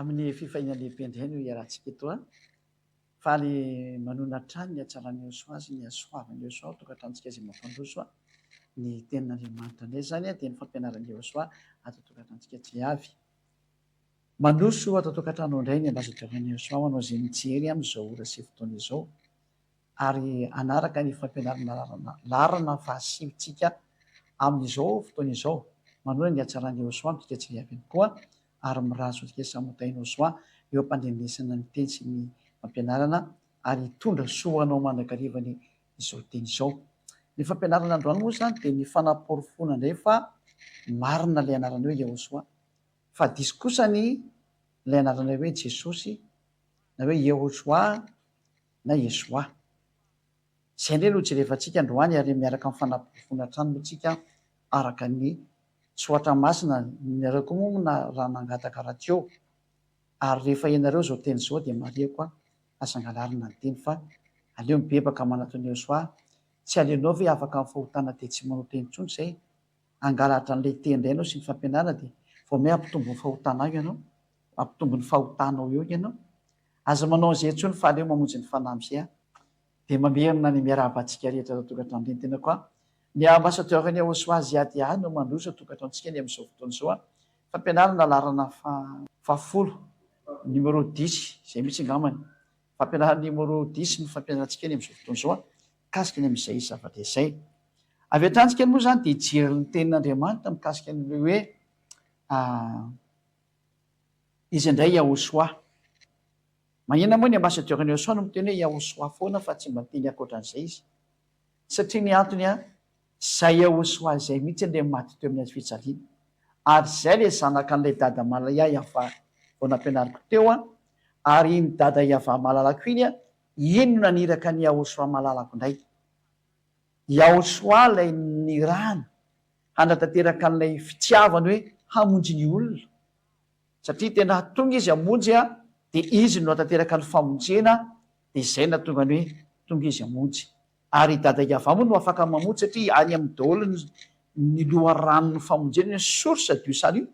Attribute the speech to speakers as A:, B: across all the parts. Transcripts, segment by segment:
A: Amin'ny fifaliana lehibe indray no iarahantsika eto an. Faly manona hatrany ny hatsaran'i Yehosua sy ny hasoavan'i Yehosua ao tokantranontsika izay mampandroso ny tenin'Andriamanitra indray izany dia ny fampianaran'i Yehosua ato tokantranontsika tsy avy. Mandroso ato an-tokantrano indray ny ambasadaoran'i Yehosua ho anao izay mijery amin'izao ora sy fotoana izao ary hanaraka ny fampianarana laharana fahasivintsika amin'izao fotoana izao. Manohy ny hatsaran'i Yehosua amintsika tsy avy ihany koa ary mirary soa antsika samy ho tahin'i Yehosua eo am-pandrenesana ny teny sy ny fampianarana ary hitondra soa ho anao mandrakariva anie izao teny izao. Ny fampianarana androany moa izany dia ny fanaporofoana indray fa marina ilay anarana hoe Yehosua. Fa diso kosa ny ilay anarana hoe Jesosy na hoe Yehosua na Yeshua. Izay indray no jerevantsika androany ary miaraka amin'ny fanaporofoana hatrany moa tsika araka ny Soratra Masina, nareo koa moa na raha nangataka raha-teo ary rehefa ianareo izao teny izao dia marihako a, aza angalarina ny teny fa aleo mibebaka manatona Yehosua, tsy aleonao ve afaka amin'ny fahotana dia tsy manao teny intsony izay? Hangalatra an'ilay teny indray ianao sy ny fampianarana dia vao may hampitombo ny fahotanao ianao, hampitombo ny fahotanao eo ianao. Aza manao an'izay intsony fa aleo mamonjy ny fanahy amin'izay aho. Dia mamerina ny miarahaba antsika rehetra ato an-tokantrano indray ny tenako aho. Ny ambassadeur ny Aosoa Ziadia no mandroso an-tokantranontsika ny amin'izao fotoana izao aho. Fampianarana laharana fahafolo, numéro dix, izay mihitsy angambany. Fampianarana numéro dix no fampianarantsika ny amin'izao fotoana izao aho, mikasika ny amin'izay zavatra izay. Avy hatrany tsika moa izany dia hijery ny tenin'Andriamanitra mikasika an'ilay hoe iza indray Yahoshua. Maninona moa ny ambassadeur an'i Yahoshua no miteny hoe Yahoshua foana fa tsy mba miteny ankoatran'izay izy? Satria ny antony an, izay Yahoshua izay mihitsy ilay maty teo amin'ny hazo fijaliana. Ary izay ilay zanaka an'ilay dada Malaya Yavah vao nampianariko teo an, ary iny dada Yavah malalako iny an, iny no naniraka an'i Yahoshua malalako indray. Yahoshua ilay nirahana hanatanteraka an'ilay fitiavany hoe hamonjy ny olona. Satria tena tonga izy hamonjy dia izy no nahatanteraka ny famonjena dia izay no nahatonga ny hoe tonga izy hamonjy. Ary i Dada Yavah moa no afaka mamonjy satria any aminy daholo ny loharanon'ny famonjena, ny source du salut.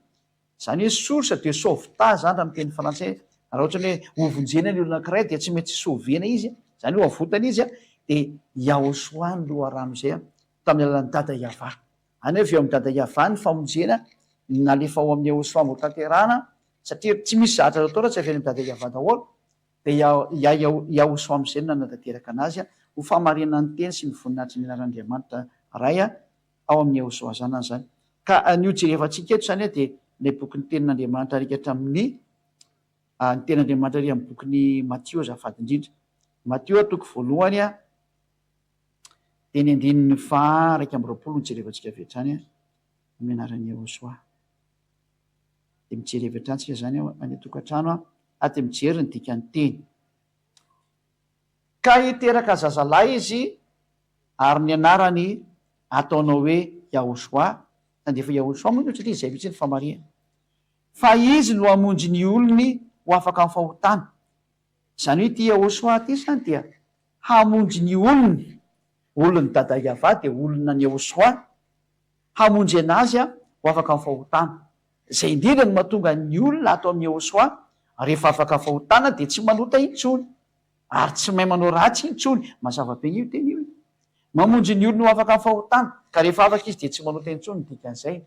A: Izany hoe source de sauvetage izany raha miteny frantsay, raha ohatra ny hoe hovonjena ny olona anankiray dia tsy maintsy sauver-na izy, izany hoe avotana izy, dia Yahoshua ny loharano izay tamin'ny alalan'i Dada Yavah. Any hoe avy eo amin'i Dada Yavah ny famonjena nalefa ao amin'i Yahoshua mba hotanterahana, satria tsy misy zavatra azo atao raha tsy avy any amin'i Dada Yavah daholo, dia Yahoshua amin'izay no nanatanteraka anazy ho fahamarinan'ny teny sy ny voninahitry ny anaran'Andriamanitra Ray. ao amin'i Yehosua Zanany izany. Ka ny ho jerevantsika eto izany dia ilay bokin'ny Tenin'Andriamanitra arika hatramin'ny ny Tenin'Andriamanitra ary amin'ny bokin'i Matio azafady indrindra. Matio toko voalohany dia ny andininy faha 21 no jerevantsika avy hatrany amin'ny anaran'i Yehosua. Dia mijery avy hatrany tsika izany any an-tokantrano ary dia mijery ny dikan'ny teny. Ka hiteraka zazalahy izy Ary ny anarany ataonao hoe Yahoshuah, nandefa Yahoshuah moa ianao satria izay mihitsy ny famarihana. Fa izy no hamonjy ny olony ho afaka amin'ny fahotana. Izany hoe ity Yahoshuah ity izany dia hamonjy ny olony, olon'i Dada Yavah dia olona an'i Yahoshuah, hamonjy anazy ho afaka amin'ny fahotana. Izay indrindra no mahatonga ny olona ato amin'i Yahoshuah rehefa afaka fahotana dia tsy manota intsony. Ary tsy mahay manao ratsy intsony. Mazava be io teny io e. Mamonjy ny olony ho afaka amin'ny fahotana. Ka rehefa afaka izy dia tsy manota intsony ny dikan'izay.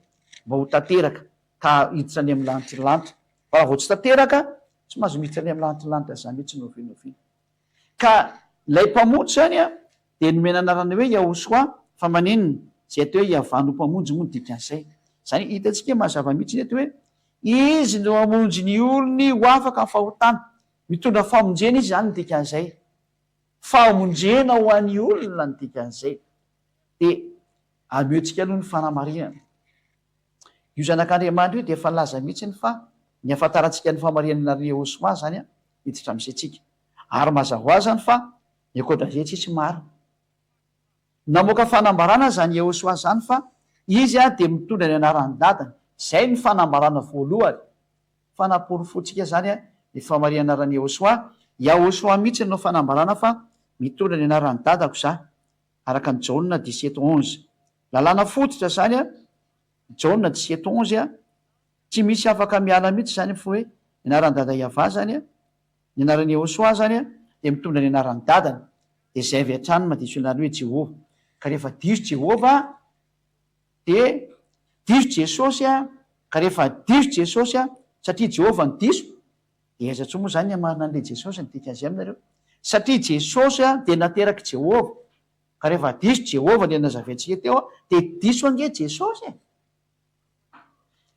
A: Mba ho tanteraka ka hiditra any amin'ny lanitry ny lanitra. Fa raha vao tsy tanteraka, tsy mahazo miditra any amin'ny lanitry ny lanitra izany mihitsy na oviana na oviana. Ka ilay Mpamonjy izany dia nomena anarana hoe Yahoshuah, fa maninona? Izay atao hoe Yavah no Mpamonjy moa ny dikan'izay. Izany hitantsika mazava mihitsy eto hoe Izy no hamonjy ny olony ho afaka amin'ny fahotana. Mitondra famonjena izy izany ny dikan'izay. Famonjena ho an'ny olona ny dikan'izay. Dia ameontsika aloha ny fanamarinana. Io Zanak'Andriamanitra io dia efa nilaza mihitsy fa ny ahafantarantsika ny fahamarinana ry Yehosua izany hiditra amin'izay tsika. Ary mazava ho azy izany fa ny ankoatran'izay tsisy marina. Namoaka fanambarana izany Yehosua izany fa izy dia mitondra ny anaran'ny dadany. Izay ny fanambarana voalohany. Fanaporofoantsika izany ny fahamarian'ny anaran'i Yehosua. Yahosua mihitsy no fanambarana fa mitondra ny anaran'ny dadako za, araka ny Jaona dix-sept onze. Lalàna fototra izany Jaona dix-sept onze, tsy misy afaka miala mihitsy izany fa hoe Ny anaran'i Dada Yavah izany an, ny anaran'i Yehosua izany an, dia mitondra ny anaran'ny dadany. Dia izay avy hatrany no mahadiso ny anarany hoe Jehovah. Ka rehefa diso Jehovah, dia diso Jesosy an, ka rehefa diso Jesosy an, satria Jehovah no diso, dia aiza intsony moa izany ny hamarina an'ilay Jesosy, ny dikan'izay aminareo? Satria Jesosy an, dia naterak'i Jehovah. Ka rehefa diso Jehovah ilay nazavaintsika teo an, dia diso ange Jesosy e!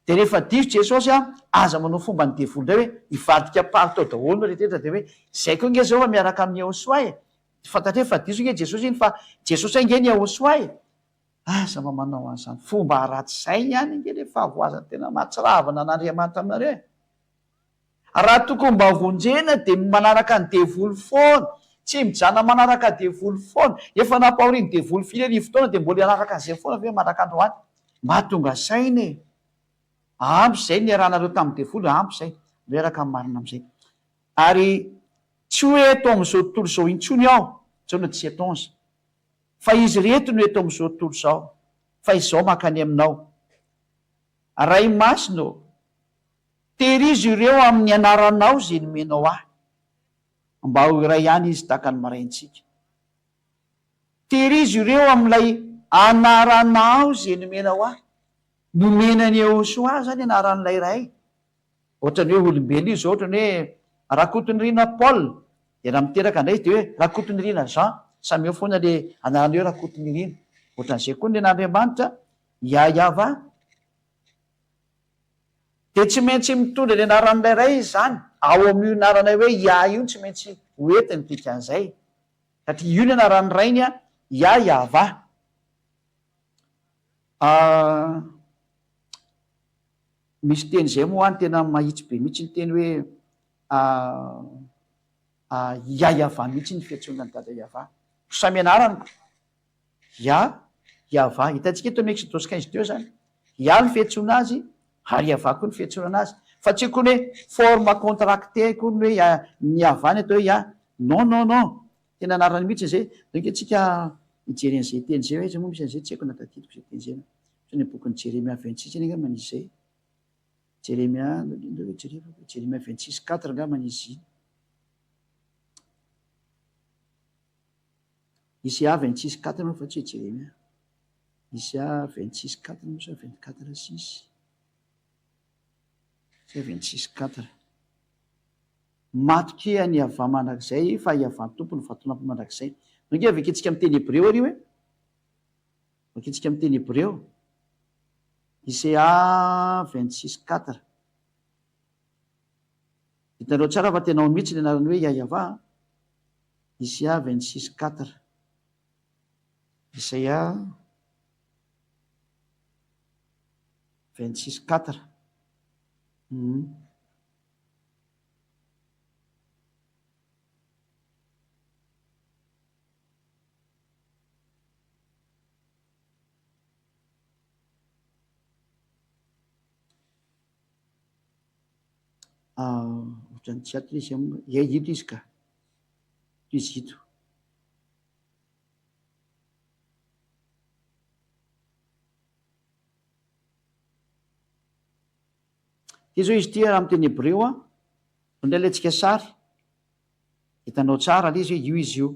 A: Dia rehefa diso Jesosy an, aza manao fomban'ny devoly indray hoe hivadika palitao daholo ny rehetra dia hoe zay koa ange zao fa miaraka amin'i Yahoshuah e! Fantatrey fa diso ange Jesosy iny fa Jesosy ange ny Yahoshuah e! Aza mba manao an'izany fomba ratsy zay ihany ange ilay fahavoazana tena mahatsiravina an'Andriamanitra aminareo e! Raha tokony mba vonjena dia manaraka ny devoly foana, tsy mijanona manaraka devoly foana, efa nampahorian'ny devoly firy arivo taona dia mbola hanaraka an'izay foana ve mandraka androany? Mba tonga saina e! Ampy izay niarahanareo tamin'ny devoly, ampy izay, miaraka amin'ny marina amin'izay. Ary tsy ho eto amin'izao tontolo izao intsony aho, Jaona 17 11, fa izy ireto no eto amin'izao tontolo izao, fa izao mankany aminao. Ray Masina ô, Tehirizo ireo amin'ny anaranao izay nomenao ahy, mba ho iray ihany izy tahaka ny maraintsika. Tehirizo ireo amin'ilay anaranao izay nomenao ahy. Nomena an'i Yehosua izany anaran'ilay Ray. Ohatran'ny hoe olombelona io izao, ohatran'ny hoe Rakotonirina Paul, dia raha miteraka indray izy dia hoe Rakotonirina Jean, samy eo foana ilay anarana hoe Rakotonirina. Ohatran'izay koa ny an'Andriamanitra, Yahyahavah. Dia tsy maintsy mitondra ny anaran'ilay Ray izy izany, ao amin'io anarana hoe Yah io no tsy maintsy ho entiny dikan'izay, satria io ny anaran'ny Rainy, Yah Yahvah. Ah, misy teny izay moa any tena mahitsy be mihitsy ny teny hoe ah, ah, Yah Yahvah mihitsy ny fiantsoana an'i Dada Yahvah. Samy anarany ko. Yah, Yahvah. Hitantsika eto amin'ny Eksodosy 15 teo izany. Yah ny fiantsoana azy ary Yahvah koa ny fiantsoana azy. Fa tsy akory hoe forme contractée akory ny hoe Yah, ny Yahvah ny atao hoe Yah. Non, non, non. Tena anarany mihitsy izay. Donc isika hijery an'izay teny izay hoe aiza moa misy an'izay, tsy haiko na tadidiko izay teny izay. Ohatra ny bokin'i Jeremia 26 anie angamba nisy izay. Jeremia, ndao hoe jerevako, Jeremia 26 quatre angamba nisy iny. Isa 26 quatre moa fa tsy hoe Jeremia. Isa 26 quatre moa sa 24 six? Isa 26 quatre. Matokia an'i Yavah mandrakizay fa Yavah Tompo no vatolampy mandrakizay. Donc vakintsika amin'ny teny hebreo ary io e. Vakintsika amin'ny teny hebreo. Isa 26 quatre. Hitanareo tsara fa tena ao mihitsy ny anarany hoe Yayavah a. Isaia 26 quatre. Isaia 26 quatre. Hum. Ohatran'ny tsy ato izy am, ie ito izy ka. Ito izy ito. Ity zao izy ity raha amin'ny teny hebreo an, indray alaintsika sary, hitanao tsara ilay izy hoe io izy io.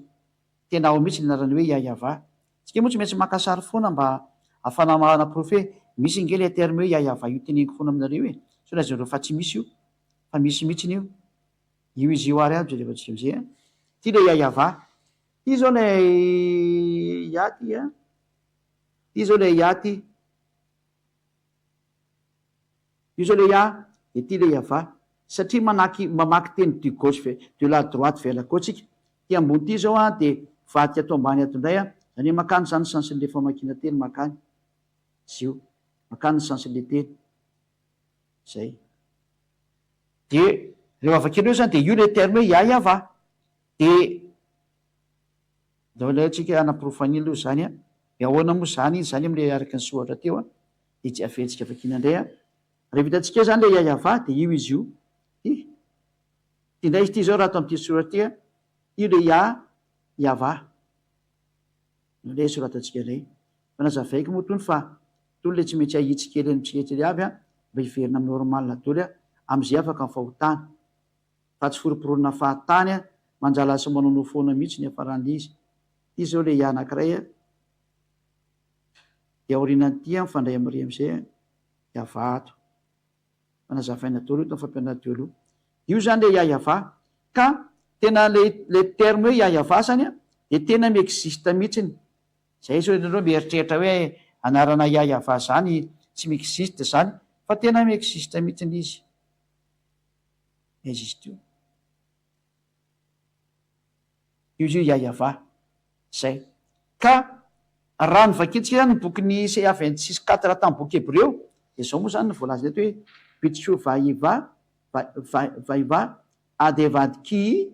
A: Tena ao mihitsy ny anarany hoe Yahyahavah. Tsika moa tsy maintsy maka sary foana mba ahafahana manaporofo hoe misy ange ilay terme hoe Yahyahavah io teneniko foana aminareo e. Sao lazainareo fa tsy misy io. Fa misy mihitsiny io. Io izy io ary aby jerevantsika amizay a. Ity ilay Yahyahavah. Ity izao ilay Yah ity a. Ity izao ilay Yah ity. Io zao le Yah, dia ity le Yavah. Satria manaky mamaky teny du gauche vers de la droite vers la gauche tsika. Ity ambony ity zao an dia mivadika ato ambany ato indray an, zany hoe makany zany ny sens-n'le famakiana teny makany. Izy io. Makany ny sens-n'le teny. Zay. Dia rehefa vakianao io zany dia io le terme hoe Yah Yavah. Dia ndao indray tsika hanaporofo an'iny aloha zany an. Dia ahoana moa zany iny zany amin'ilay araka ny soratra teo an. Dia tsy averintsika vakiana indray an. Rehefa hitantsika eo izany ilay Yayavah dia io izy io. Ity. Ity indray izy ity izao raha ato amin'ity soratra ity an. Io ilay Ya Yavah. Io indray soratantsika indray. Fa nazavaiko moa itony fa itony ilay tsy maintsy ahitsy kely amintsika kely avy an, mba hiverina amin'ny normal daholo an. amin'izay afaka ny fahotana. Fa tsy foromporonina fahatany a, manjala sy manaonao foana mihitsy ny hiafaran'ilay izy. Ity izao ilay anankiray a, dia aorianan'ity a, mifandray amin'iry amin'izay a, dia avaha ato. Fa nazavaina daholo io tamin'ny fampianarana teo aloha. Io izany ilay Yahyafa. Ka tena ilay ilay terme hoe Yahyafa izany a, dia tena mi-existe mihitsiny. Zay zao ianareo mieritreritra hoe anarana Yahyafa zany tsy mi-existe zany, fa tena mi-existe mihitsiny izy. Aiza izy teo? Io izy io Yahyafa. Zay. Ka raha novakintsika izany ny bokin'i Isaia 26 4 tamin'ny boky Hebreo, dia izao moa izany no voalaza eto hoe, Bitcho vaiva, vaiva, adevadki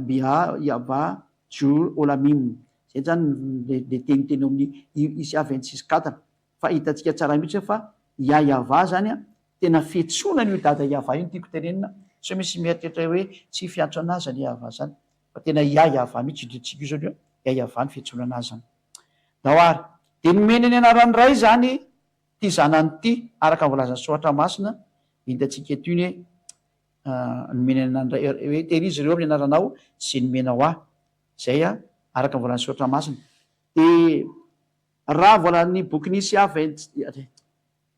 A: bia yava jur olamim. Izay izany ilay teny teny ao amin'ny Isaia 26 4. Fa hitantsika tsara mihitsy fa Yahyafa izany tena fiantsoana an'io dada Yahvah io no tiako tenenina, sao misy mieritreritra hoe tsy fiantso an'azy izany Yahvah izany, fa tena Yah Yahvah mihitsy io tsika io izao aloha, Yah Yahvah no fiantsoana an'azy izany. Ndao ary, dia nomeny ny anaran'ny Ray izany ity zanany ity, araka ny voalazan'ny Soratra Masina, hitantsika eto iny hoe nomeny ny anaran'ny Ray, hoe tehirizo ireo amin'ny anaranao izay nomenao ahy, izay araka ny voalazan'ny Soratra Masina. Dia raha voalazan'ny bokin'i Isaia 20,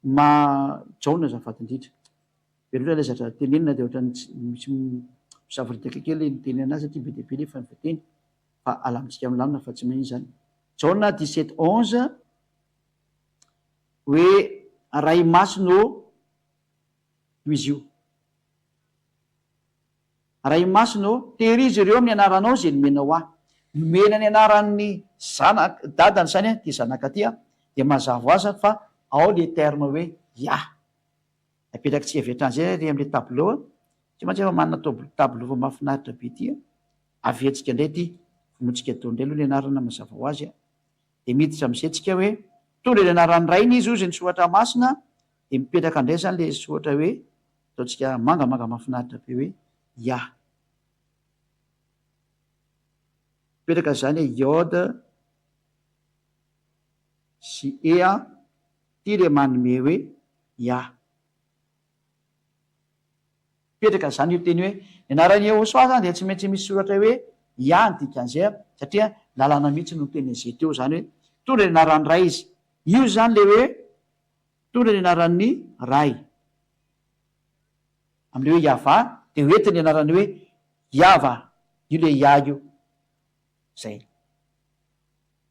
A: Ma Jaona azafady indrindra. Be loatra ilay zatra tenenina dia ohatran'ny tsy misy misavoritaka kely ilay miteny anazy satria be dia be nefa ny voateny fa alamintsika milamina fa tsy maninona izany. Jaona 17 11 hoe Ray Masina ô io izy io. Ray Masina ô, tehirizo ireo amin'ny anaranao izay nomenao ahy. Nomena ny anaran'ny zanak, dadany izany ity zanaka ity dia mazava ho azy fa ao le terme hoe Yah. Apetrakitsika avy hatrany izay ery amin'ilay tableau a. Tsy mantsy efa manana tableau efa mahafinaritra be ity a. Averintsika indray ity, vonointsika daholo indray aloha ny anarana mazava ho azy a. Dia miditra amin'izay tsika hoe, mitondra ny anaran'ny Rainy izy hozy ny soratra masina, dia mipetraka indray izany ilay soratra hoe Ataontsika mangamanga mahafinaritra be hoe Yah. Mipetraka izany hoe Yod sy Ea, ity ilay manome hoe Yah. Mipetraka izany io teny hoe ny anaran'i Yehosua izany dia tsy maintsy misy soratra hoe Yah ny dikan'izay satria lalàna mihitsy no niteny an'izay teo izany hoe mitondra ny anaran'ny Ray izy. Io izany ilay hoe Mitondra ny anaran'ny Ray. Amin'ilay hoe Yavah dia ho entiny ny anaran'ny hoe Yava, io ilay Yah io. Izay.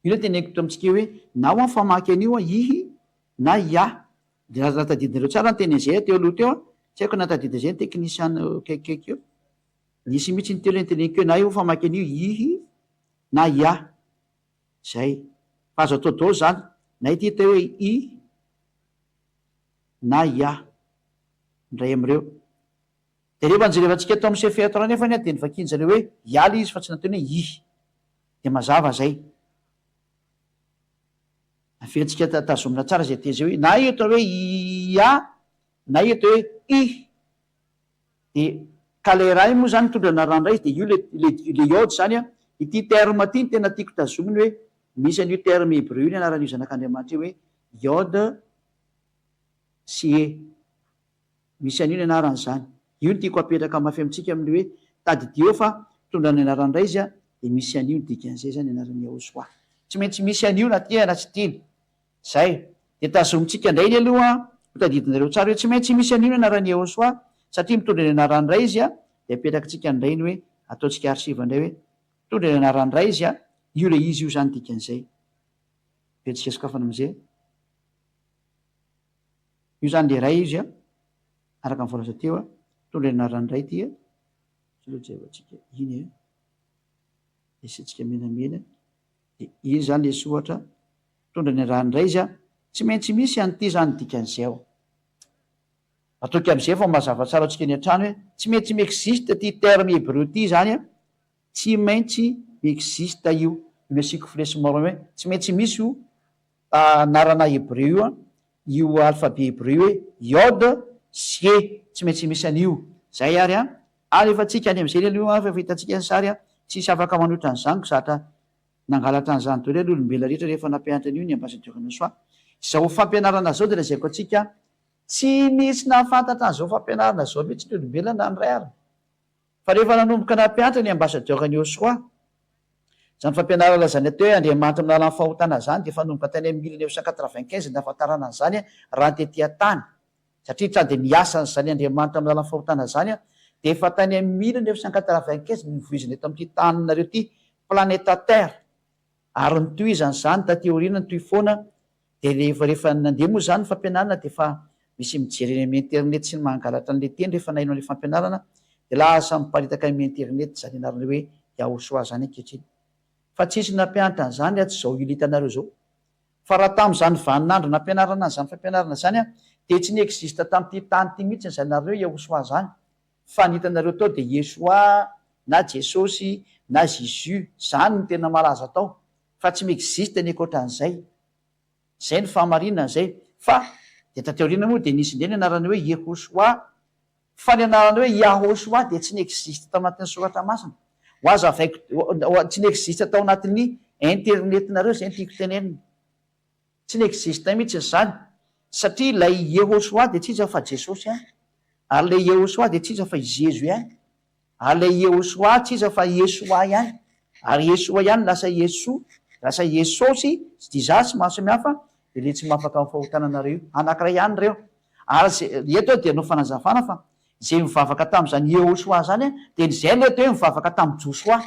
A: Io ilay teneniko teo amintsika hoe na ho famaky an'io Ihy na Yah. Dia raha tadidinareo tsara ny teny an'izay teo aloha teo, tsy haiko na tadidy an'izay ny teknisiana eo akaikikaiky eo. Nisy mihitsy ny teo ilay noteneniko hoe na io famaky an'io Ihy na Yah. Zay. Fa azo atao daholo zany, na ity atao hoe i na ia. Ny iray amin'ireo. Dia rehefa nojerevantsika tao amin'ny Sefer Torah nefany dia novakian-jareo hoe ia ilay izy fa tsy nataony hoe i. Dia mazava zay. Averintsika tazomina tsara izay teny izay hoe na io atao hoe ia na io atao hoe i. Dia ka ilay ray moa izany mitondra ny anaran'ny ray izy dia io ilay ilay ilay iode izany an, ity terme ity no tena tiako tazomina hoe misy an'io terme hebreu io ny anaran'io zanak'Andriamanitra io hoe iode sy e. Misy an'io ny anarany izany. Io no tiako apetraka mafy amintsika amin'ny hoe tadidio fa mitondra ny anaran'ny ray izy an, dia misy an'io ny dikan'izay izany anaran'i Yahoshuah. Tsy maintsy misy an'io na tia na tsy tiana. Zay. Dia tazomintsika indray anie aloha an, ho tadidinareo tsara hoe tsy maintsy misy an'io ny anaran'i Yehosua, satria mitondra ny anaran'ny Ray izy an, dia apetrakitsika indray ny hoe, ataontsika archive indray hoe, mitondra ny anaran'ny Ray izy an, io ilay izy io izany dikan'izay. Vetsika sokafana amin'izay. Io izany ilay Ray izy an, araka ny voalaza teo an, mitondra ny anaran'ny Ray ity an, tsy aloha jerevantsika iny an, asiantsika menamena. Dia iny izany ilay soratra mitondra ny rà indray izy an! Tsy maintsy misy an'ity izany ny dikan'izay ao. Matoky amin'izay vao mazava tsara antsika eny an-trano hoe tsy maintsy mi-existe ity terme hebreu ity izany an! Tsy maintsy mi-existe io. Io nasiako flèche marron hoe tsy maintsy misy io anarana hebreu io an, io alphabet hebreu io hoe yod sy he, tsy maintsy misy an'io. Izay ary an! Alefantsika any amin'izay aloha fa efa hitantsika ny sary an! Tsisy afaka manohitra an'izany ko zatra nangalatra an'izany daholo aloha olombelona rehetra rehefa nampianatra an'io ny ambassadeur Nosoa. Izao fampianarana izao dia lazaiko antsika. Tsy nisy nahafantatra an'izao fampianarana izao mihitsy ny olombelona na ny ray ary. Fa rehefa nanomboka nampianatra ny ambasadaoran'i Yehosua, izany fampianarana izany atao hoe Andriamanitra manala ny fahotana izany dia efa nanomboka tany amin'ny 1995 ny nahafantarana an'izany raha ny tety an-tany. Satria hatrany dia miasa an'izany Andriamanitra manala ny fahotana izany dia efa tany amin'ny 1995 no nivoizina eto amin'ity taninareo ity, planeta terre. Ary nitohizana izany taty aoriana nitohy foana dia rehefa rehefa nandeha moa izany ny fampianarana dia efa misy mijery eny amin'ny internet sy ny mangalatra an'ilay teny rehefa naheno an'ilay fampianarana dia lasa miparitaka amin'ny internet izany anarana hoe Yahoshua izany ankehitriny. Fa tsisy nampianatra an'izany atsy izao ilo hitanareo izao. Fa raha tamin'izany vaninandro nampianarana an'izany fampianarana izany dia tsy ni-existe tamin'ity tany ity mihitsy izany anarana hoe Yahoshua izany. Fa ny hitanareo tao dia Yeshua na Jesosy na Jesus, zany no tena malaza tao, fa tsy mi-existe ny ankoatran'izay. Zay ny fahamarinana zay. Fa dia taty aoriana moa dia nisy indray ny anarana hoe Yehosua, fa ny anarana hoe Yahosua dia tsy ni-existe tao anatin'ny soratra masina. Ho azavaiko, tsy ni-existe tao anatin'ny internet-nareo zay no tiako tenenina. Tsy ni-existe mihitsy izany, satria ilay Yehosua dia tsy iza fa Jesosy ihany, ary ilay Yehosua dia tsy iza fa i Zezo ihany, ary ilay Yehosua tsy iza fa Yeshoa ihany, ary Yeshoa ihany lasa Yesu, lasa Yesosy, Jesus, maro samihafa, dia ilay tsy mahafaka amin'ny fahotana anareo io. Anankiray ihany ireo. Ary izay, eto aho dia hanao fanazavana fa izay mivavaka tamin'izany Yehosua izany dia izay ilay atao hoe mivavaka tamin'i Josoa.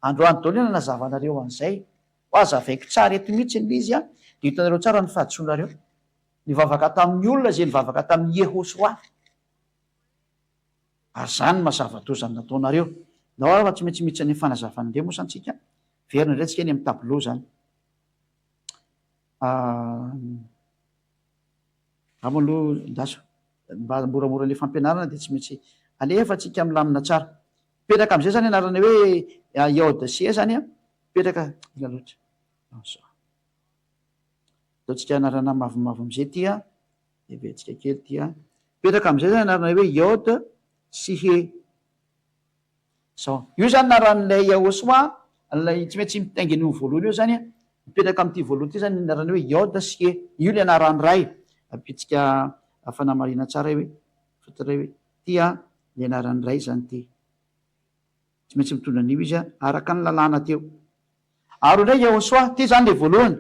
A: Androany daholo no nanazavanareo an'izay. Ho azavaiko tsara eto mihitsy ilay izy an, dia hitanareo tsara ny fahadisoanareo. Nivavaka tamin'ny olona izay nivavaka tamin'i Yehosua. Ary izany no maha zava-doza ny nataonareo. Ndao ary fa tsy maintsy miditra any amin'ny fanazavana indray moa izany tsika. Miverina indray tsika eny amin'ny tableau izany. Angamba aloha andraso. Mba moramora ilay fampianarana dia tsy maintsy alefa tsika milamina tsara. Mipetraka amin'izay izany anarana hoe Yod sy He izany an, mipetraka, ela loatra, zao. Ataontsika anarana mavomavo amin'izay ity an, heverintsika kely ity an. Mipetraka amin'izay izany anarana hoe Yod sy He. Zao. Io izany anaran'ilay Yahoshuah, ilay tsy maintsy mitaingina io voalohany io izany an, mipetraka amin'ity voalohany ity izany ny anarana hoe Yod sy He. Io ilay anaran'ny Ray. Ampitsika fanamarihana tsara io hoe, fototray hoe, ity an, Ny anaran'ny Ray izany ity. Tsy maintsy mitondra an'io izy araka ny lalàna teo. Ary hoy indray Yahoshuah, ity izany ilay voalohany.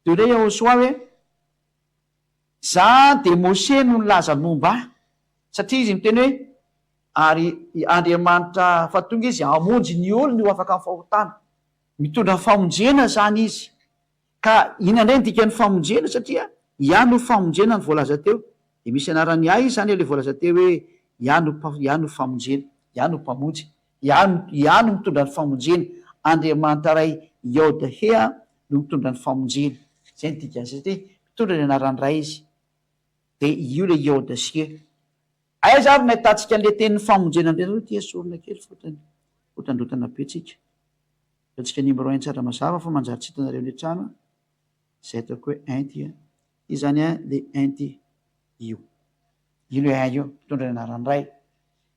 A: Dia hoy indray Yahoshuah hoe, Za dia Mose no nilaza ny momba ahy. Satria izy miteny hoe, ary Andriamanitra fa tonga izy hamonjy ny olony ho afaka amin'ny fahotana. Mitondra famonjena izany izy. Ka inona indray ny dikan'ny famonjena satria Yah no famonjena ny voalaza teo dia misy anaran'i Yah izy izany ilay voalaza teo hoe Yah no Yah no famonjena, Yah no mpamonjy, Yah no Yah no mitondra ny famonjena, Andriamanitra Ray Yod Heh no mitondra ny famonjena. Izay ny dikan'izay satria mitondra ny anaran'ny Ray izy dia io ilay Yod sy Heh. Aiza ary no ahitantsika an'ilay tenin'ny famonjena indray aloha ity esorina kely fotony fotandrotana be tsika. Ataontsika numéro un tsara mazava fa manjary tsy hitanareo any an-trano an! Izay ataoko hoe un ty an! Ity izany an le un ty, io. Io le un io, mitondra ny anaran'ny Ray.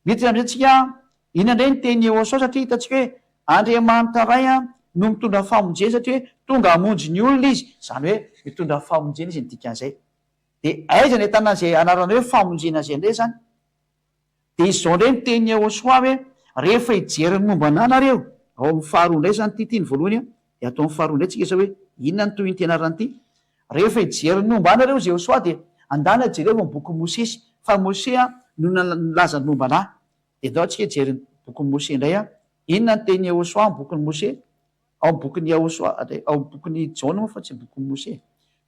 A: Miditra amin'izay tsika an, inona indray ny tenin'i Yehosua satria hitantsika hoe Andriamanitra Ray an no mitondra famonjena satria hoe tonga hamonjy ny olona Izy, izany hoe mitondra famonjena Izy ny dikan'izay. Dia aiza no ahitana an'izay anarana hoe famonjena izay indray izany? Dia izao indray ny tenin'i Yehosua hoe, Rehefa hijery ny momba anà nareo, ao amin'ny faharoa indray izany ity, ity ny voalohany an, dia ato amin'ny faharoa indray tsika izao hoe, inona ny tohin'ity anarana ity? Rehefa hijery ny momba ahy nareo hozy Yehosua dia andana jerevo ny bokin'i Mosesy, fa Mose an no nilaza ny momba anà. Dia ndao tsika hijery ny bokin'i Mose indray an, inona ny tenin'i Yehosua amin'ny bokin'i Mose? Ao amin'ny bokin'i Yehosua, ao amin'ny bokin'i Jaona moa fa tsy bokin'i Mose.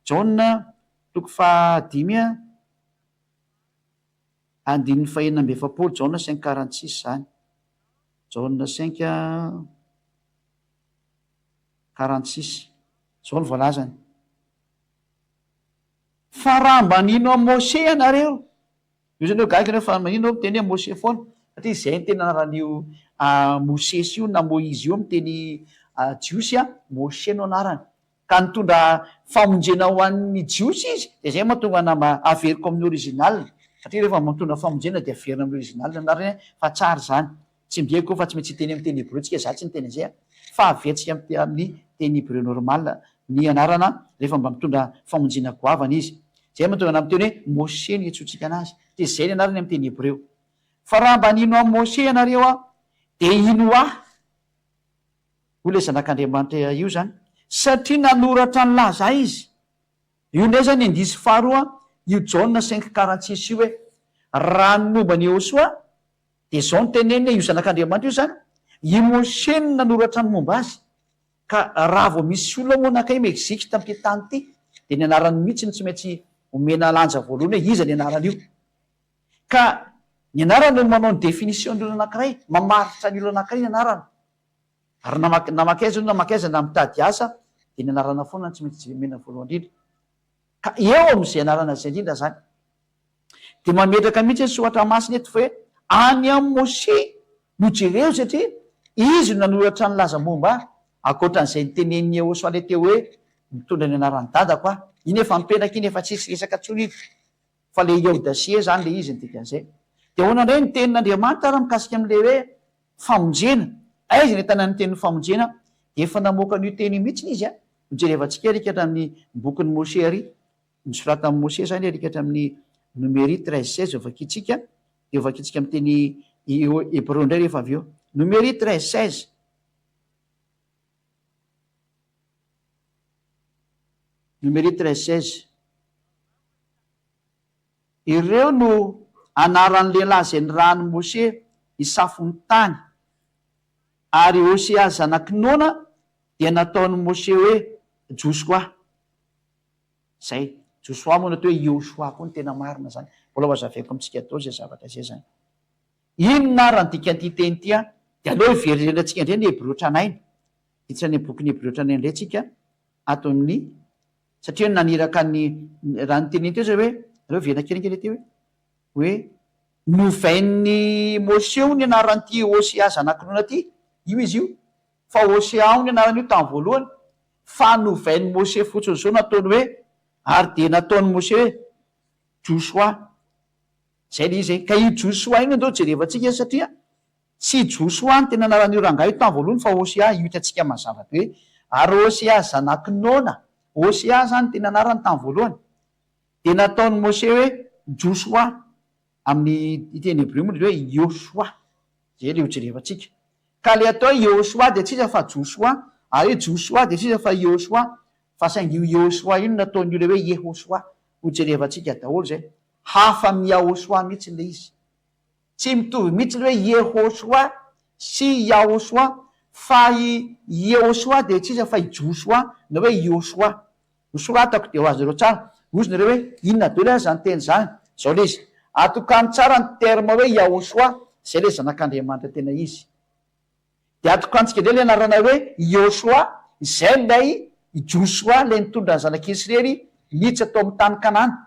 A: Jaona toko fahadimy an. Andininy fahenina amby efapolo, Jaona cinq quarante six izany. Jaona cinq quarante six. Izao no voalazany. Fa raha mba nino an'i Mose ianareo, io zany hoe gaga ianareo fa maninona aho miteny hoe Mose foana, satria izay no tena anaran'io Mosesy io na Moizy io amin'ny teny jiosy, Moshe no anarany. Ka nitondra famonjena ho an'ny Jiosy izy, dia izay mahatonga anà mba averiko amin'ny original, satria rehefa mitondra famonjena dia averina amin'ny original ny anarany fa tsara izany. Tsy midika koa fa tsy maintsy hiteny amin'ny teny hebreo tsika, za tsy niteny an'izay an, fa averintsika amin'ny teny hebreo normal ny anarana rehefa mba mitondra famonjena goavana izy. Izay mahatonga anah miteny hoe Moshe no iantsoantsika anazy, dia izay ny anarany amin'ny teny hebreo. Fa raha mba nino an'i Moshe ianareo an, dia hino ahy, hoy ilay Zanak'Andriamanitra io izany, satria nanoratra nilaza ahy izy. Io indray izany indisy faharoa, io Jaona cinq 46 io hoe, raha ny momba an'i Yehosua, dia izao no teneniny hoe, io Zanak'Andriamanitra io izany, i Moshe no nanoratra ny momba azy. Ka raha vao misy olona moa nankay Mexique tamin'ity tany ity dia ny anarany mihitsy no tsy maintsy omena lanja voalohany hoe iza ny anaran'io. Ka ny anarana no manao ny définition ny olona anankiray, mamaritra ny olona anankiray ny anarana. Ary na na mankaiza io na mankaiza na mitady asa dia ny anarana foana no tsy maintsy omena voalohany indrindra. Ka eo amin'izay anarana izay indrindra izany. Dia mametraka mihitsy ny soratra masina eto fa hoe any amin'i Moshe no jereo satria izy no nanoratra ny laza momba ahy, ankoatra an'izay nitenenin'i Yehosua ilay teo hoe mitondra ny anaran'i dadako aho. Iny efa mipetraka iny efa tsisy resaka intsony iny fa ilay Yaodasie izany ilay izy ny dikan'izay. Dia ahoana indray ny tenin'Andriamanitra ary mikasika amin'ilay hoe famonjena? Aiza ny ahitana ny tenin'ny famonjena? Dia efa namoaka an'io teny io mihitsy izy an! Nojerevantsika ery hatramin'ny bokin'i Moshe ery. Nosoratan'i Moshe izany ery hatramin'ny Nomery 13 16 hovakintsika, dia hovakintsika amin'ny teny hebreo indray rehefa avy eo. Nomery 13 16. Nomery 13 16. Ireo no anaran'ny lehilahy izay nirahan'i Moshe hisafo ny tany. Ary Hosea zanak'i Nona dia nataon'i Moshe hoe Josoa. Zay. Josoa moa no atao hoe Yehoshua koa no tena marina zany. Mbola ho azavaiko amintsika daholo zay zavatra zay zany. Inona ary ny dikan'ity teny ity an? Dia aleo hiverenantsika indray ny Hebreo tranainy. Hiditra any amin'ny bokin'ny Hebreo tranainy indray tsika ato amin'ny, satria naniraka ny, raha ny teniny teo zay hoe, aleo hiverina kely ange ilay teo e, hoe novain'i Moshe ny anaran'ity Hosea zanak'i Nona ity, io izy io, Fa Hosea ny anaran'io tamin'ny voalohany, fa novain'i Mose fotsiny izao nataony hoe, ary dia nataon'i Mose hoe Josoa. Izay ilay izy e. Ka io Josoa io no andao jerevantsika satria tsy Josoa no tena anaran'io rangahy io tamin'ny voalohany fa Hosea, io hitantsika mazava be. Ary Hosea zanak'i Nona, Hosea izany no tena anarany tamin'ny voalohany, dia nataon'i Mose hoe Josoa. Amin'ny teny hebreo moa dia hoe Yoshoa. Izay ilay hojerevantsika. Ka ilay atao hoe Yehoshoa dia tsy iza fa Josoa, ary hoe Josoa dia tsy iza fa Yehoshoa. Fa saingy io Yehoshoa io no nataon'ny olona hoe Yehoshoa. Hojerevantsika daholo izay. Hafa amin'i Yahoshoa mihitsy ilay izy. Tsy mitovy mihitsy ilay hoe Yehoshoa sy Yahoshoa, fa i Yehoshoa dia tsy iza fa i Josoa na hoe Yoshoa. Nosoratako dia ho azonareo tsara. Hozy nareo hoe inona daholo ary izany teny izany? Izao ilay izy, atokano tsara ny terme hoe Yahoshua, izay ilay zanak'Andriamanitra tena izy. Dia atokantsika indray ilay anarana hoe Yoshoa, izay ilay i Josoa, ilay nitondra ny zanak'Israely niditra tao amin'ny tany Kanana.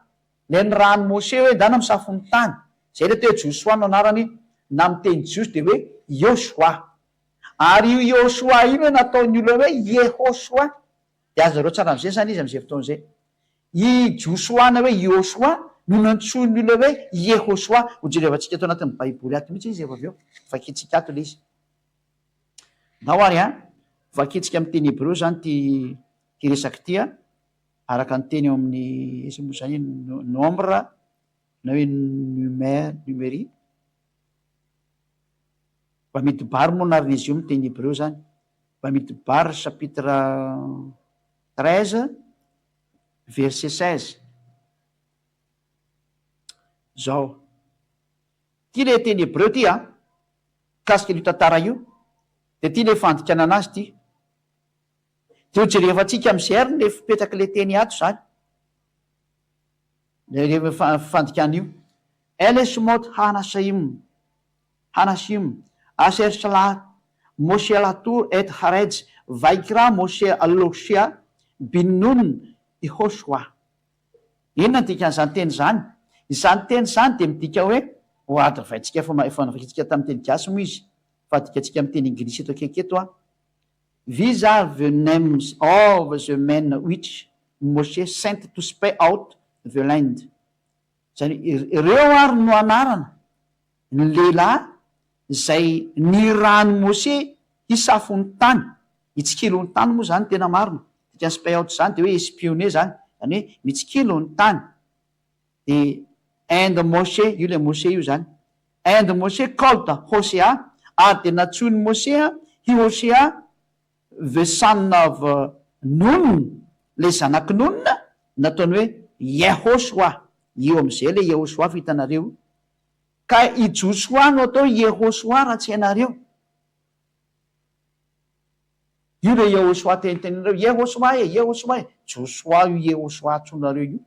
A: Ilay nirahan'i Moshe hoe ndana misafo ny tany. Izay ilay atao hoe Josoa no anarany, na amin'ny teny jiosy dia hoe Yoshoa. Ary io Yoshoa io no nataon'ny olona hoe Yehoshoa. Dia azonareo tsara amin'izay izany izy amin'izay fotoana izay. I Josoa na hoe Ioshoa no nantsoin'ny olona hoe Iehoshoa. Hojerevantsika ato anatin'ny Baiboly ato mihitsy izy rehefa avy eo. Vakintsika ato ilay izy. Ndao ary an, vakintsika amin'ny teny hebreo izany ity ity resaka ity an, araka ny teny ao amin'ny, aiza moa izany, Nombre na hoe Numer, Numery. Bamidbar moa anaran'izy io amin'ny teny hebreo izany. Bamidbar chapitre 13 verset 16. Izao. Ity ilay teny hebreo ity an, mikasika an'io tantara io. Dia ity ilay fandikana anazy ity. Dia ho jerevantsika amin'izay ary ilay fipetrak'ilay teny ato izany. Ilay fandikana io. Ele shmot ha-anashaim. Hanashim, Asher Shalach, Moshe Latur et Haretz, Vaikra Moshe Aloshia, Bin Nun, Yehoshua. Inona no dikan'izany teny izany? Izany teny izany dia midika hoe, ho adavaintsika efa efa novakintsika tamin'ny teny gasy moa izy, fa adikantsika amin'ny teny anglisy eto akaiky eto an. These are the names of the men which Moshe sent to spy out the land. Izany hoe, ireo ary no anarana ny lehilahy izay nirahan'i Mose hisafo ny tany, hitsikilo ny tany moa izany tena marina, dikan'ny spy out izany dia hoe espionner izany, izany hoe mitsikilo ny tany. Dia and Moshe, io ilay Moshe io izany, and Moshe called Hosea, ary dia nantsoin'i Moshe i Hosea the son of Nun, ilay zanak'i Nun, nataony hoe Yehosua, io amin'izay ilay Yehosua fa hitanareo, ka i Josoa no atao Yehosua raha tsy hainareo. Io ilay Yehosua teniteninareo, Yehosua e, Yehosua e, Josoa io Yehosua antsoinareo io.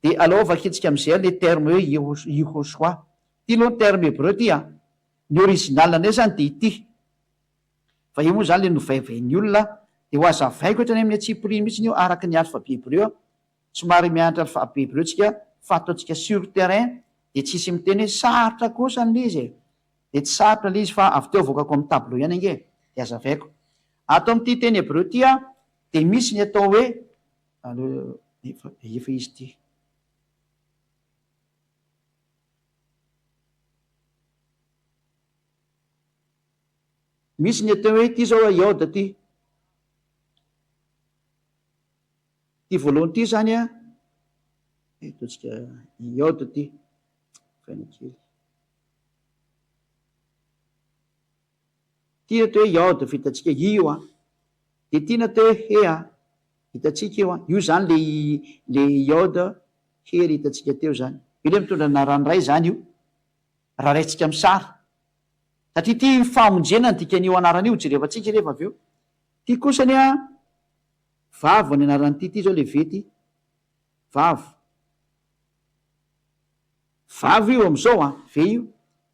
A: Dia aleo vakintsika amin'izay ilay terme hoe Yehosua. Ity aloha ny terme hebreu ity an. Ny original indray izany dia ity. Fa io moa izany ilay novaivain'ny olona, dia ho hazavaiko hatrany amin'ny antsipiriany mihitsy io araka ny alphabet hebreu. Somary mianatra alphabet hebreu tsika fa ataontsika sur terrain dia tsisy miteny hoe sarotra kosa ny izy e. Dia tsy sarotra ilay izy fa avy teo avoakako amin'ny tableau ihany ange e, dia hazavaiko. Ato amin'ity teny hebreu ity an, dia misy ny atao hoe, aleo efa efa izy ity. Misy ny atao hoe, ity izao iode ity. Ity voalohany ity izany an, ataontsika iode ity, ovaina kely. Ity natao hoe iode vitantsika i io an, dia ity natao hoe he an, hitantsika io an, io izany le le iode he le hitantsika teo izany. Io le mitondra ny anaran'ny ray izany io, raha raintsika amin'ny sary. Satria ity famonjena ny dikan'io anarana io, jerevantsika rehefa avy eo. Ity kosa anie an, vavo ny anaran'ity, ity izao le V ity, vavo. Vavo io amin'izao an, V io,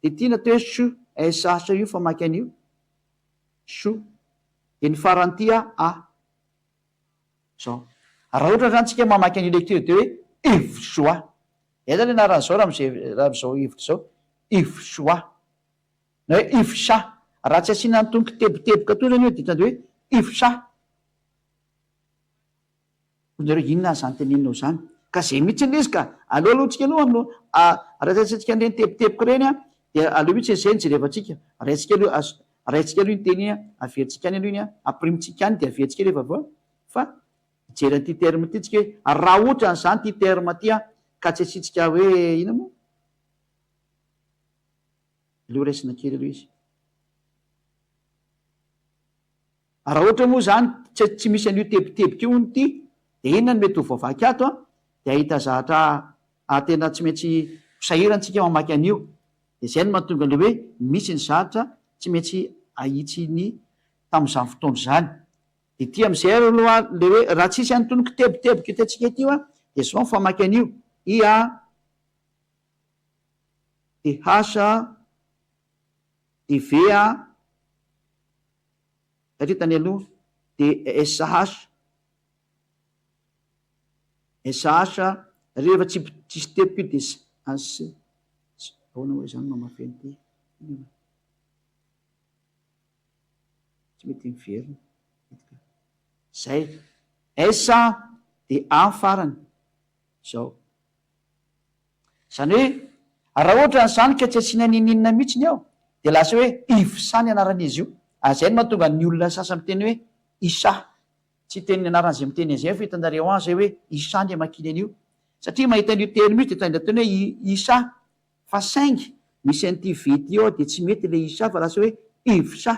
A: dia ity natao hoe shu, SH io famaky an'io, shu, dia ny faran'ity a, A. Izao. Raha ohatra izany tsika mamaky an'io lecture dia hoe Yves-Joie. Aiza ny anaran'izao raha amin'izay raha amin'izao hevitra izao? Yves-Joie. Na hoe Yves-Chat. Raha tsy asiana an'itony kiteboteboka itony izany io dia dia hoe Yves-Chat. Hoy nareo, inona ary izany teneninao izany? Ka izay mihitsy ilay izy ka! Aleo aloha tsika aloha no raha tsy asiantsika an'ireny teboteboka ireny an, dia aleo mihitsy izay no jerevantsika. Raintsika aloha, raintsika aloha iny teny iny an, averintsika any aloha iny an, ampirimintsika any dia averintsika rehefa avy eo fa hijery an'ity terme ity tsika hoe raha ohatra an'izany ity terme ity an, ka tsy asiantsika hoe inona moa? Aleo raisina kely aloha izy. Raha ohatra moa izany tsy tsy misy an'io teboteboka io hono ity dia inona no mety ho voavaky ato an? Dia hahita zahatra tena tsy maintsy ho sahirana tsika mamaky an'io. Dia izay no mahatonga ilay hoe misy ny zahatra tsy maintsy ahitsy ny tamin'izany fotoana izany. Dia ity amin'izay ary aloha ilay hoe raha tsisy an'itony kiteboteboka hitantsika ity hoa dia izao ny famaky an'io, I A D H D V A Satria tany aloha dia SH, SH, rehefa tsy tsisy teboka io dia S, S, ahoana moa izany mamafy an'ity? Tsy mety miverina. Zay. S dia A farany. Zao. Izany hoe raha ohatra an'izany ka tsy asiana n'inon'inona mihitsy ny ao dia lasa hoe Ivsa ny anaran'izy io. Ary izay no mahatonga ny olona sasany miteny hoe Isha. Tsy hiteny ny anaran'izay miteny an'izay aho fa hitanareo any izay hoe Isha ny amakiany an'io. Satria mahita an'io teny io dia tonga dia hoe Isha. Fa saingy misy an'ity V ity ao dia tsy mety ilay Isha fa lasa hoe Ivsa.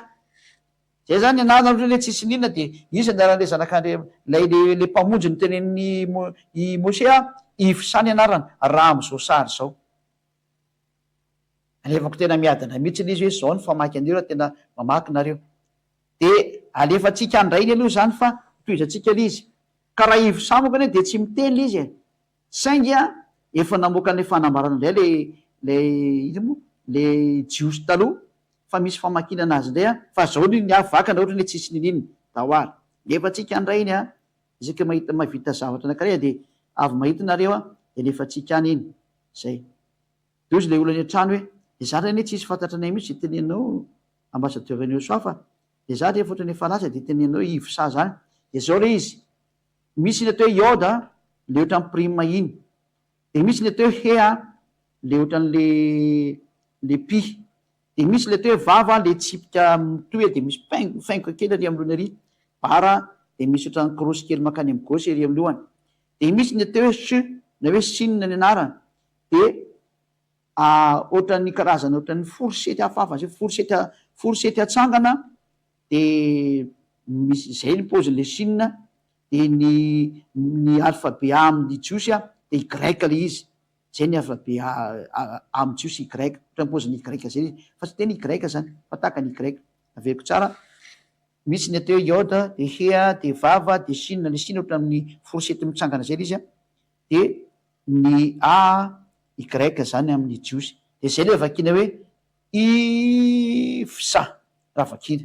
A: Zay zany ny anarana ohatra hoe tsisy n'inona dia iza ny anaran'ilay zanak'Andriam ilay le le mpamonjy notenenin'i Mo i Moshe a, Ifsa ny anarany raha amin'izao sary izao. Alefako tena miadana mihitsy ilay izy hoe izao ny famaky an'io raha tena mamaky nareo. Dia alefantsika any indray iny aloha izany fa tohizantsika ilay izy. Ka raha Ifsa manko anie dia tsy miteny ilay izy e. Saingy efa namoaka an'ilay fanambarana indray ilay ilay inona moa? Ilay jiosy taloha fa misy famakiana anazy indray an! Fa zao anie ny ahy vakana ohatrany hoe tsisy niniana. Dahalo. Alefantsika any indray iny an! Isaky mahita mahavita zavatra anankiray dia avy mahita nareo an! Dia alefantsika any iny. Zay. Dia hozy ilay olona any an-trano hoe, dia za anie tsisy fantatra anay mihitsy izay teneninao ambassadeur an'i Yosoa fa dia za rehefa ohatrany efa lasa dia teneninao hoe Yves sa zany. Dia zao ilay izy. Misy ny atao hoe iode a, le ohatran'ny prime iny. Dia misy ny atao hoe he a, le ohatran'le le pi. Dia misy le atao hoe vava, le tsipika mitohy dia misy paingo faingoka kely ary amin'ny lohany ary, bara dia misy ohatran'ny cross kely mankany amin'ny gauche ery amin'ny lohany. Dia misy ny atao hoe ch. na hoe Shin ny anarany, dia ohatran'ny karazana ohatran'ny fourchette hafahafa zay, fourchette fourchette atsangana dia misy izay ny paozin'ilay Shin, dia ny ny alphabet amin'ny jiosy dia Y ilay izy, zay ny alphabet amin'ny jiosy Y, ohatran'ny paozin'ny Y zay ilay izy, fa tsy tena Y zany fa tahaka ny Y, averiko tsara. Misy ny atao hoe iode, de hea, de vava, de shin, le shin ohatran'ny fourchette mitsangana zay le izy an, de ny a, y zany amin'ny jiosy. De zay le vakiana hoe ifsa raha vakiana.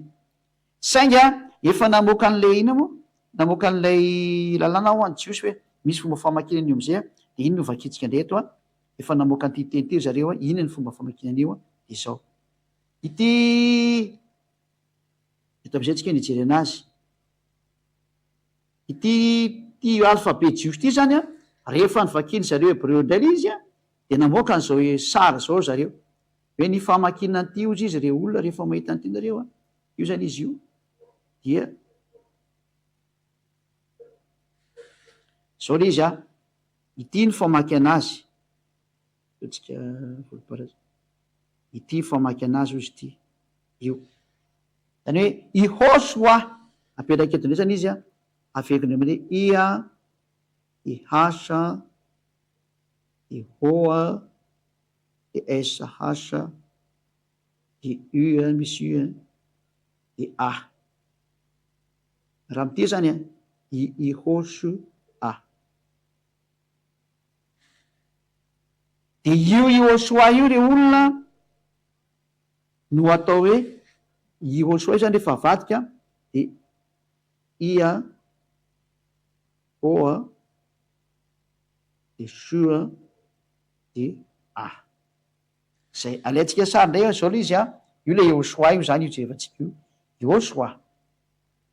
A: Saingy an, efa namoaka an'ilay inona moa? Namoaka an'ilay lalàna ho an'ny jiosy hoe misy fomba famakiana an'io am'zay an, de iny no vakintsika indray eto an, efa namoaka an'ity teny ity ry zareo an, inona ny fomba famakiana an'io an, de zao. Ity. Eto amin'izay tsika no hijerena azy. Ity ity alphabet jiosy ity izany an, rehefa novakian'ny zareo hebreo indray ilay izy an, dia namoaka an'izao sary izao ry zareo. Hoe ny famakiana an'ity hozy izy re olona rehefa mahita an'ity nareo an, io izany izy io dia izao ilay izy an, ity ny famaky an'azy. Ataontsika volomparasy. Ity famaky anazy hozy ity. Io. Izany hoe i Hoswa. Apetraka eto indray izany izy an. Averiko indray mandeha i a, i h, i o a, i s h, i u a, misy u a, i a. Raha amin'ity izany an, i i Hosua. Dia io Iehosoa io ry olona no atao hoe Iehosoa io zany rehefa avadika dia I a, O a, dia Shu a, dia A. Zay. Alaintsika sary indray zao ilay izy a, io ilay Iehosoa io zany io jerevantsika io, Iehosoa.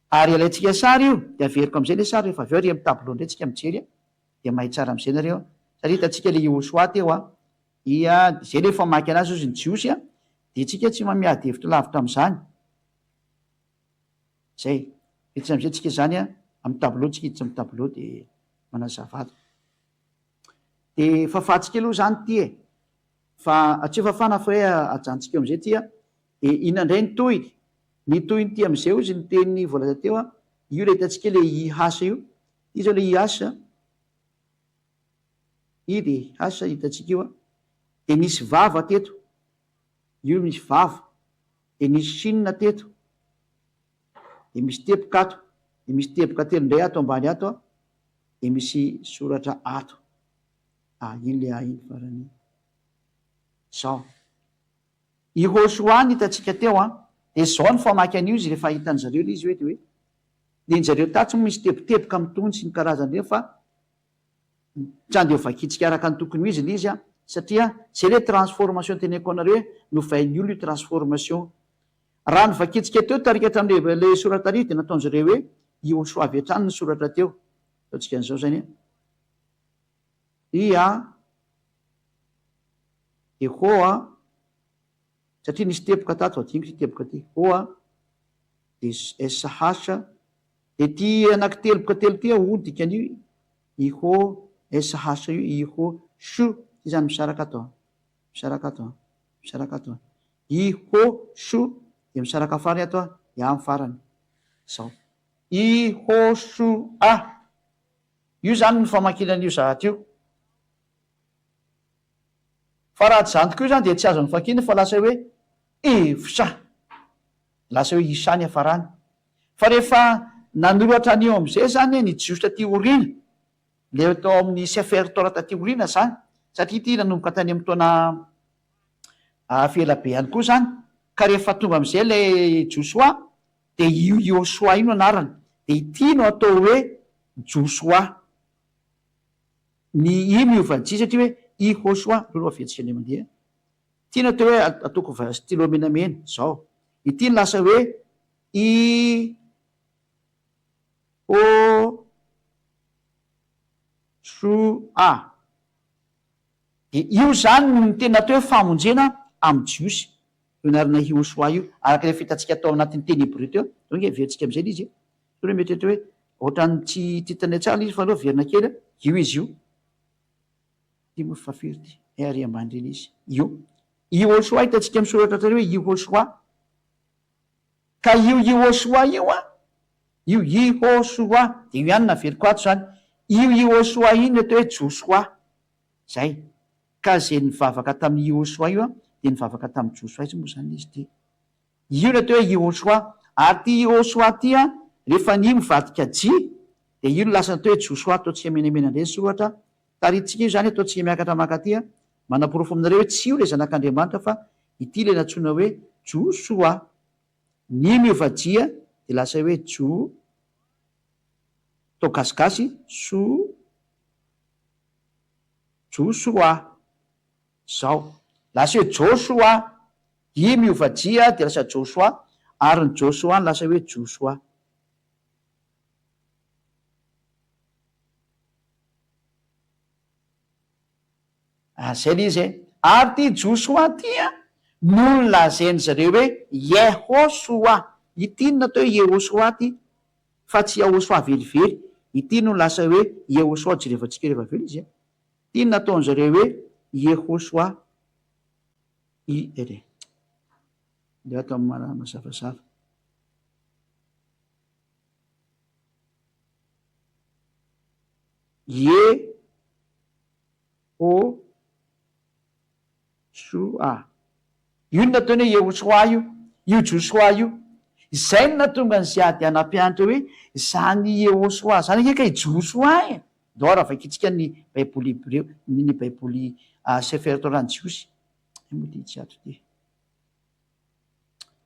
A: Ary alaintsika sary io dia averiko amin'izay ilay sary rehefa avy eo ary amin'ny tableau indray tsika mijery a. Dia mahay tsara amizay nareo an! Satria hitantsika le Yehoshua teo an! Dia zay le famaky anazy ozy ny jiosy an! Dia tsika tsy maha miady hevitra lavitra amizany. Zay. Hiditra amizay tsika zany an! Amin'ny tableau tsika hiditra amin'ny tableau dia manazava ato. Dia fafantsika aloha zany ity e! Fa tsy fafana fa hoe ajanontsika eo amizay ity an! Dia inona indray ny tohiny? Ny tohin'ity amizay ozy ny teny voalaza teo an! Io le hitantsika le IH io. Ity zao le IH a, I de H hitantsika io a, de nisy vava teto, io misy vava, de nisy shin teto, de misy teboka ato, de misy teboka telo indray ato ambany ato a, de misy soratra ato, ah iny le A iny farany iny, zao. I Hosua no hitantsika teo an, dia izao no famaky an'io izy rehefa hitan-dry zareo ilay izy hoe dia hoe, ny an-dry zareo tatsy moa misy teboteboka mitony sy ny karazany ireny fa tsy andeha ho vakintsika araka ny tokony ho izy ilay izy an, satria izay ilay transformation teneniko anareo hoe novain'ny olona io transformation. Raha ny vakintsika teo tarika hatramin'ilay ilay soratra tary dia nataon-dry zareo hoe i Hosua avy hatrany ny soratra teo. Ataontsika an'izao izany an. I a. Dia ho a, satria nisy teboka tato, adinoko ity teboka ity, ho a, dia SH, dia ity anaky-teloboka telo ity a, o ny dikan'io, i ho SH io, i ho shu, ity izany misaraka ato a, misaraka ato a, misaraka ato a, i ho shu, dia misaraka farany ato a, dia a ny farany, izao, i ho shu a, io izany ny famakiana an'io zahatra io. Fa raha tsy izany tokoa izany dia tsy azo novakiana fa lasa hoe Evsha. Lasa hoe Isha ny hiafarany. Fa rehefa nanoratra an'io amin'izay izany ny Jiosy taty aoriana, ilay tao amin'ny Sefer Torah taty aoriana izany, satria ity nanomboka tany amin'ny taona ela be ihany koa izany, ka rehefa tonga amin'izay ilay Josoa dia io Yosua io no anarany. Dia ity no atao hoe Josoa. Ny i miova ny j satria hoe i Hosua, aleo aloha averintsika indray mandeha. Ity no atao hoe ataoko stylo menamena, zao. Ity no lasa hoe i Ho Shu A. Dia io izany no tena atao hoe famonjena amin'ny Jiosy, io anarana Yehosua io, araka ilay fihitantsika tao anatin'ny teny hebreo teo. Zao ange averintsika amin'izay ilay izy e. Sao hoe mety hoe ohatran'ny tsy hitanay tsara ilay izy fa aleo averina kely, io izy io. Ity moa fa firy ity? Hay ary ambany indrindra izy. Io. Iehosoa hitantsika misoratra hatrany hoe Iehosoa. Ka io Iehosoa io an, io Iehosoa, dia io ihany no naveriko ato izany. Io Iehosoa io no atao hoe Josoa. Izay. Ka izay nivavaka tamin'i Iehosoa io an, dia nivavaka tamin'i Josoa. Aiza moa izany izy ity? Io no atao hoe Iehosoa. Ary ity Iehosoa ity an, rehefa ny I mivadika J, dia io no lasa atao hoe Josoa. Ataontsika menamena indray ny soratra. Tarihintsika io izany, ataontsika miakatra mankaty an. Manaporofo aminareo hoe tsy io ilay Zanak'Andriamanitra fa ity ilay nantsoina hoe Josoa. Ny I miova J dia lasa hoe Jo, atao gasigasy, so, Josoa. Izao. Lasa hoe Josoa. I miova J dia lasa Josoa, ary ny Josoa no lasa hoe Josoa. Ary izay ilay izy e. Ary ity Josoa ity an, no nolazain-dry zareo hoe Yehosoa. Ity no natao hoe Yehosoa ity, fa tsy Yahosoa velively. Ity no lasa hoe Yehosoa, jerevantsika rehefa avy eo ilay izy an. Ity no nataon-dry zareo hoe Yehosoa. I, ry. Ndeha atao mazavazava. Ye ho soa. Io no nataony hoe Yehosoa io, io Josoa io. Izay no nahatonga an'i Ziady nampianatra hoe izany Yehosoa izany ange ka i Josoa e! Ndao ary vakintsika ny Baiboly hebreo, ny Baiboly Sefer Torah ny Jiosy. Io moa ity tsy ato ity.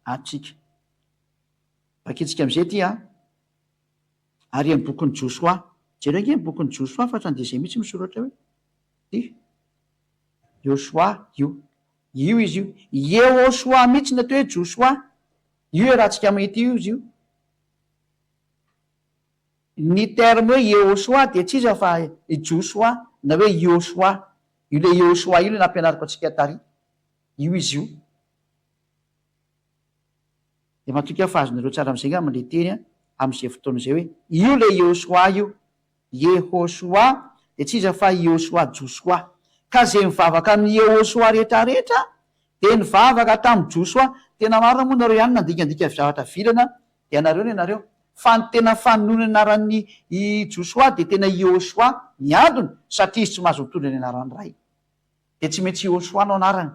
A: Ato tsika. Vakintsika amin'izay ity an. Ary amin'ny bokin'i Josoa. Jereo ange ny bokin'i Josoa fa hatrany dia izay mihitsy misoratra hoe ity. Josoa io. Io izy io. Yehosoa mihitsy ny atao hoe Josoa. Io iarahantsika mahita io izy io. Ny terme hoe Yehosoa dia tsy iza fa i Josoa na hoe Iosoa. Io ilay Yehosoa io ilay nampianariko antsika tary. Io izy io. Dia matoky aho fa azonareo tsara amin'izay angamba ilay teny amin'izay fotoana izay hoe io ilay Yehosoa io. Yehosoa dia tsy iza fa Iosoa, Josoa. Ka izay mivavaka amin'i Yehosoa rehetra rehetra dia nivavaka tamin'i Josoa. Tena marina moa nareo ihany nandikandika zavatra vilana dia anareo ny anareo. Fa ny tena fanonona ny anaran'i i Josoa dia tena Iosoa ny antony satria izy tsy mahazo mitondra ny anaran'ny Ray. Dia tsy maintsy Iosoa no anarany.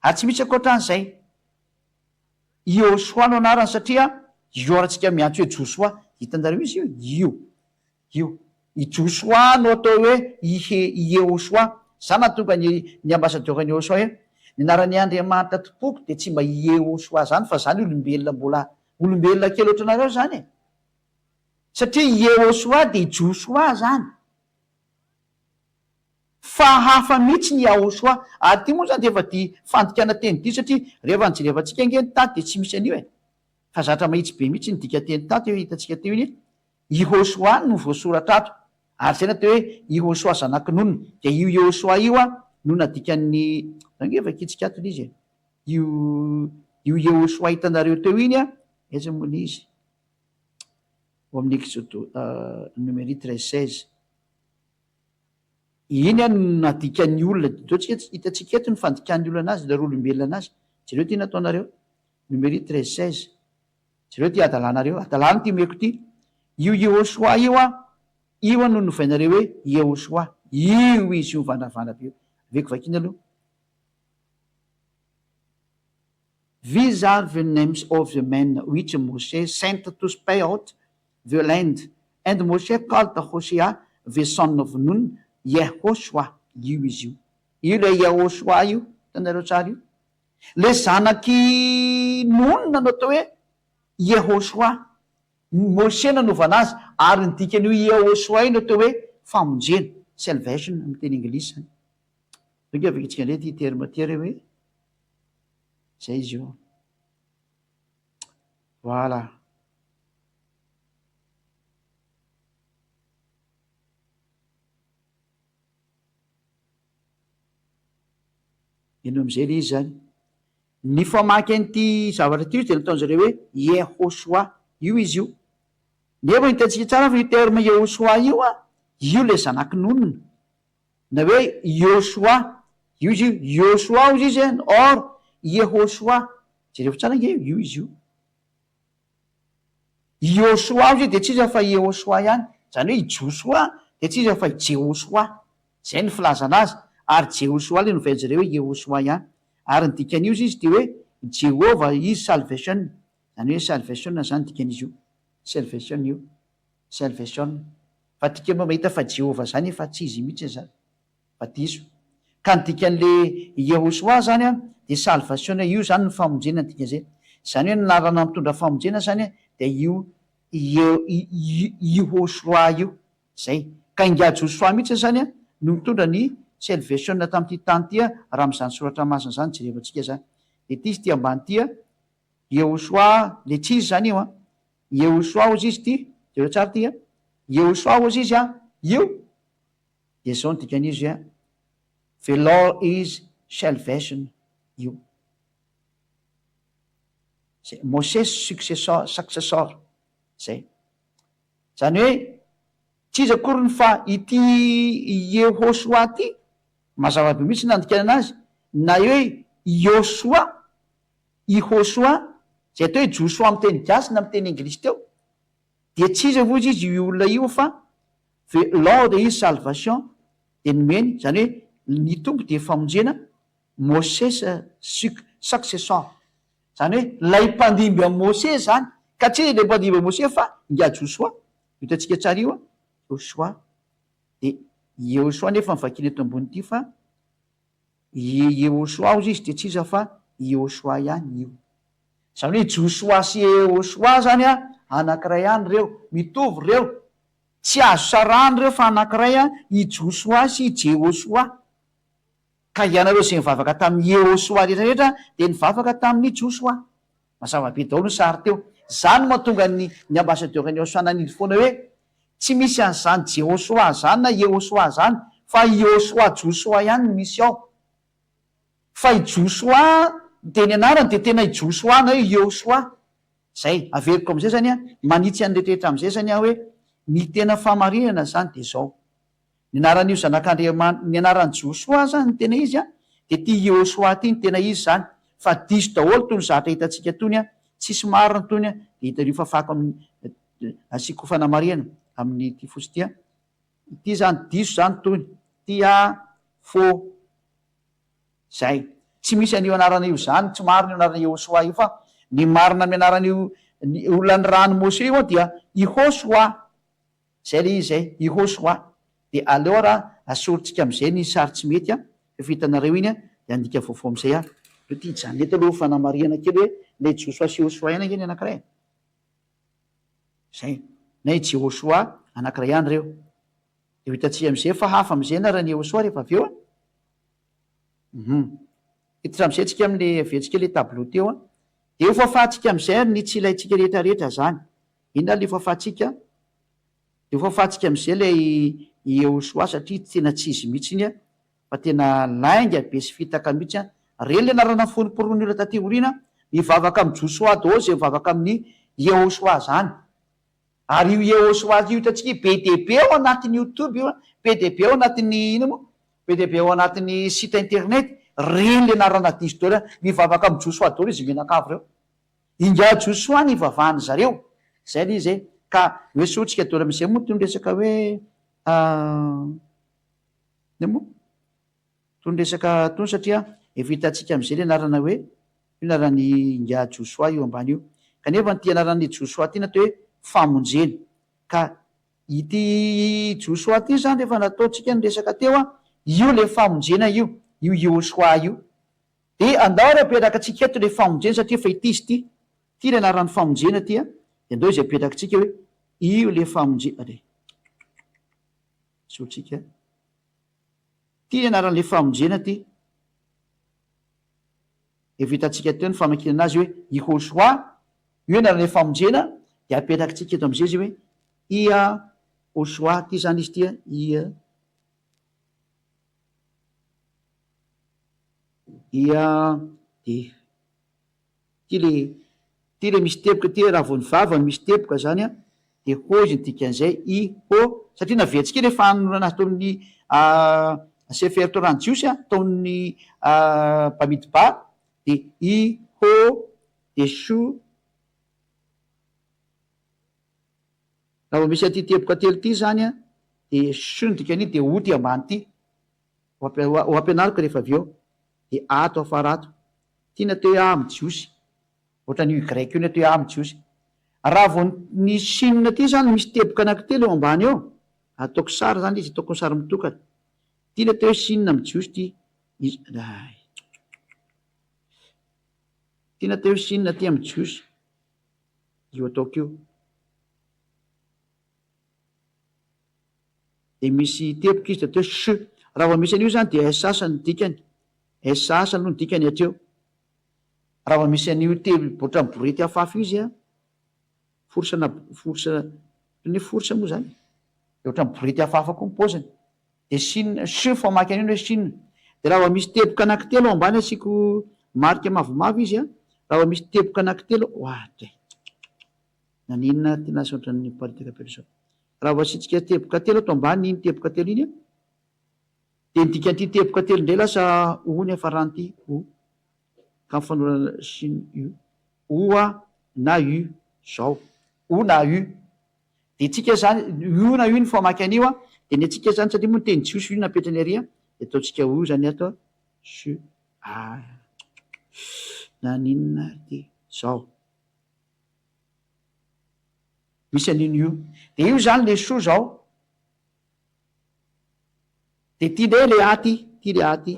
A: Ary tsy misy ankoatran'izay. Iosoa no anarany satria io ary antsika miantso hoe Josoa. Hitanareo izy io? Io. Io. I Josoa no atao hoe Ihe, Iehosoa. Za nahatonga ny, ny ambassadeur an'i Iehosoa hoe, ny anaran'i Andriamanitra tompoko dia tsy mba Iehosoa zany fa zany olombelona mbola, olombelona kely ohatranareo zany e. Satria Iehosoa dia i Josoa zany. Fa hafa mihitsy ny Yahoshua. Ary ity moa izany dia efa di fandikana teny diso satria rehefa nojerevantsika ange ny tato dia tsy misy an'io e. Fa zatra mahitsy be mihitsy ny dikanteny tato io hitantsika teo iny. Yehosua no voasoratra ato. Ary izay no atao hoe Yehosua zanak'i Nona. Dia io Yehosua io no nadikan'ny, ange vakintsika ato ilay izy e. Io io Yehosua hitanareo teo iny an, aiza moa ilay izy? Ao amin'ny Eksodo Nomery 13 16. Iny no nadikan'ny olona, jereo tsika, hitantsika eto ny fandikan'ny olona anazy, ilay olombelona anazy. Jereo ity nataonareo, Numéri 13 16. Jereo ity hadalanareo, hadalana ity omeko ity. Io Yehoshua io an, io an no novainareo hoe Yehoshua. Io izy io mivandravandra be io. Aveko vakiana aloha. These are the names of the men which Moshe sent to spy out the land, and Moshe called Hoshea the son of Nun Yehoshua. Io izy io. Io ilay Yehoshua io, hitanareo tsara io. Ilay zanak'i Nun no atao hoe Yehoshua. Moshe nanovana azy, ary ny dikan'io Yehoshua io no atao hoe famonjena, salvation amin'ny teny anglisy izany. Tonga avy antsika indray ity terme ity ary hoe izay izy io. Voilà. Eny amin'izay ilay izy izany. Ny famaky an'ity zavatra ity dia nataon-jareo hoe Yehoshua. Io izy io. Nefa hitantsika tsara fa io terme Yehoshua io, io ilay zanak'i Nona. Na hoe Yoshoa, io izy io, Yoshoa hozy izy an, or Yehoshoa. Jerevo tsara ange io izy io. I Yoshoa hozy izy dia tsy iza fa i Yehoshoa ihany. Izany hoe i Josoa dia tsy iza fa i Jehoshoa. Izay no filazana azy. Ary Jehoshoa ilay novain-jareo hoe Yehoshoa ihany. Ary ny dikan'io hozy izy dia hoe Jehovah is salvation. Izany hoe salvation izany dikan'izy io. Salvation io. Salvation. Fa tika moa mahita fa Jehovah zany efa tsy izy mihitsy zany fa diso. Ka ny dikan'le Yehosua zany an de salvation io zany ny famonjena ny dikan'izay. Zany hoe ny lalana mitondra famonjena zany an dia io Yehosua io. Zay. Ka ingahy Josoa mihitsy zany an no mitondra ny salvation tamin'ity tany ity an raha amin'izany soratra masina izany jerevantsika zany. De ity izy ity ambany ity an Yehosua le tsy izy zany io an. Yehosoa hozy izy ity, jereo tsara ity an, Yehosoa hozy izy an, io, dia izao no dikan'izy an, The Lord is salvation, io. Zay, Mosesy successor, successor, zay. Izany hoe, tsy iza akory ny fa ity Yehosoa ity, mazava be mihitsy ny nandikana azy, na hoe Yosua, I Hosoa, izay atao hoe Josoa amin'ny teny gasy na amin'ny teny anglisy teo, dia tsy iza hozy izy io olona io fa The Lord is salvation dia nomeny, izany hoe ny Tompo dia famonjena, Moses successor, izany hoe ilay mpandimby an'i Mosesy izany, ka tsy iza ilay mpandimby an'i Mosesy fa ingahy Josoa, hitantsika tsara io an, Josoa, dia Yehosoa nefa no vakiana eto ambony ity fa I Yehosoa hozy izy dia tsy iza fa i Yehosoa ihany io. Izany hoe Josoa sy Yehosoa izany an, anankiray ihany ireo, mitovy ireo, tsy azo sarahina ireo fa anankiray an, i Josoa sy i Jehosoa. Ka ianareo izay nivavaka tamin'i Yehosoa rehetra rehetra dia nivavaka tamin'i Josoa. Mazava be daholo ny sary teo. Izany no mahatonga ny ny ambassadeur ny Yehosoa nanindry foana hoe Tsy misy an'izany Jehosoa zany na Yehosoa zany fa i Yehosoa Josoa ihany no misy ao. Fa i Josoa dia ny anarany dia tena i Josoa na hoe Yehosoa. Zay. Averiko amin'izay zany an, manitsy an'ny rehetrarehetra amin'izay zany aho hoe ny tena fahamarinana zany dia zao. Ny anaran'io zanak'Andriaman, ny anaran'i Josoa zany ny tena izy an, dia ity Yehosoa ity ny tena izy zany. Fa diso daholo tony zatra hitantsika tony an, tsisy marina tony an, dia hitan'io fafako amin'ny Asiako fanamarihana amin'ity fotsy ity an. Ity izany diso izany tony. Ity a faux. Zay. Tsy misy an'io anarana io izany, tsy marina io anarana Yehosoa io fa ny marina amin'ny anaran'io ny olona nirahan'i Mose io dia i Hosoa. Zay ilay izy zay, i Hosoa. Dia aleo ara asorintsika amin'izay ny sary tsy mety an, efa hitanareo iny an, dia handika vaovao amin'izay aho. Aleo ity hijanona eto aloha fanamarihana kely hoe ilay Josoa sy Hosoa ihany ange ny anankiray e. Zay. Na i Jehosoa, anankiray ihany ireo. Dia ho hitantsika amin'izay fa hafa amin'izay ny anaran'i Yehosoa rehefa avy eo an. Hum. Hiditra amin'izay tsika amin'ilay averintsika ilay tableau teo an. Dia ho fafantsika amin'izay ary ny tsy ilaintsika rehetra rehetra izany. Inona ary ilay fafantsika? Dia ho fafantsika amin'izay ilay Yehosoa satria tena tsy izy mihitsy iny an. Fa tena lainga be sy fitaka mihitsy an! Reny le anarana foromporon'ny olona taty aoriana, mivavaka amin'i Josoa daholo izay mivavaka amin'i Yehosoa zany. Ary io Yehosoa io hitantsika io be dia be ao anatin'ny youtube io an, be dia be ao anatin'ny inona moa? Be dia be ao anatin'ny site internet, reny le anarana diso daholo an! Mivavaka amin'i Josoa daholo izy mianakavy ireo. Ingahy Josoa no ivavahan'ny zareo. Zay le izy e! Ka noesorintsika daholo amin'izay moa itony resaka hoe Inona moa? Tony resaka tony satria efa hitantsika amin'izay ilay anarana hoe io anaran'i ingahy Josoa io ambany io. Kanefa ity anaran'i Josoa ity natao hoe famonjena. Ka ity Josoa ity izany rehefa nataontsika ny resaka teo an, io ilay famonjena io, io Yehosoa io. Dia andao ary apetrakantsika eto ilay famonjena satria efa ity izy ity. Ity ilay anaran'ny famonjena ity an, dia andao izy apetrakantsika hoe io ilay famonjena. Asehotsika. Ity ny anaran'ilay famonjena ity. Efa hitantsika teo ny famakiana azy hoe Yehoshoa, io anaran'ilay famonjena, dia apetrakitsika eto amin'izay izy hoe Iahoshoa, ity izany izy ity, Ia, Ia, dia. Ity le ity le misy teboka ity raha vao ny vava no misy teboka zany an de ho izy ny dikan'izay i ho satria naverintsika le fanorana azy teo amin'ny. Sefer Torah ny Jiosy a, taon'ny Bamidbar dia I Ho de Shu. Raha vao misy an'ity teboka telo ity izany a, dia Shu ny dikan'io dia O ity ambany ity. Ho ampianariko rehefa avy eo. Dia ato afara ato. Ity ny atao hoe A amin'ny Jiosy. Ohatran'io Y io ny atao hoe A amin'ny Jiosy. Raha vao ny Chine ity izany misy teboka anankitelo eo ambany eo, ataoko sary izany izy, ataoko sary mitokana. Ity ny atao hoe Chine amin'ny Jiosy ity. Ay. Ity ny atao hoe Chine aty amin'ny Jiosy. Io ataoko io. Dia misy teboka izy dia atao hoe sh. Raha vao misy an'io izany dia SH no dikany. SH aloha no dikany hatreo. Raha vao misy an'io teboka ohatran'ny borety hafahafa io izy an, force na force, ohatran'ny hoe force moa izany e. Dia ohatran'ny borety hafahafa koa ny paoziny. Dia shin, sh famaky an'io ny hoe shin. Dia raha vao misy teboka anankitelo ao ambany asiako marika mavomavo izy an, raha vao misy teboka anankitelo, oadray. Naninona ty lasa ohatran'ny niparitaka be zao. Raha vao asiantsika teboka telo ato ambany iny teboka telo iny an, dia ny dikan'ity teboka telo indray lasa o ny hafaran'ity o. Ka mifanorana shin u. O a na u zao. O na u. Dia tsika zany, u na u ny famaky an'io an, dia ny antsika zany satria moa ny teny jiosy io napetrany ary an, dia ataontsika o zany ato an, su a. Naninona ary ty. Zao. Misy an'iny io. Dia io izany le soa zao. Dia ity indray le A ty, ity le A ty.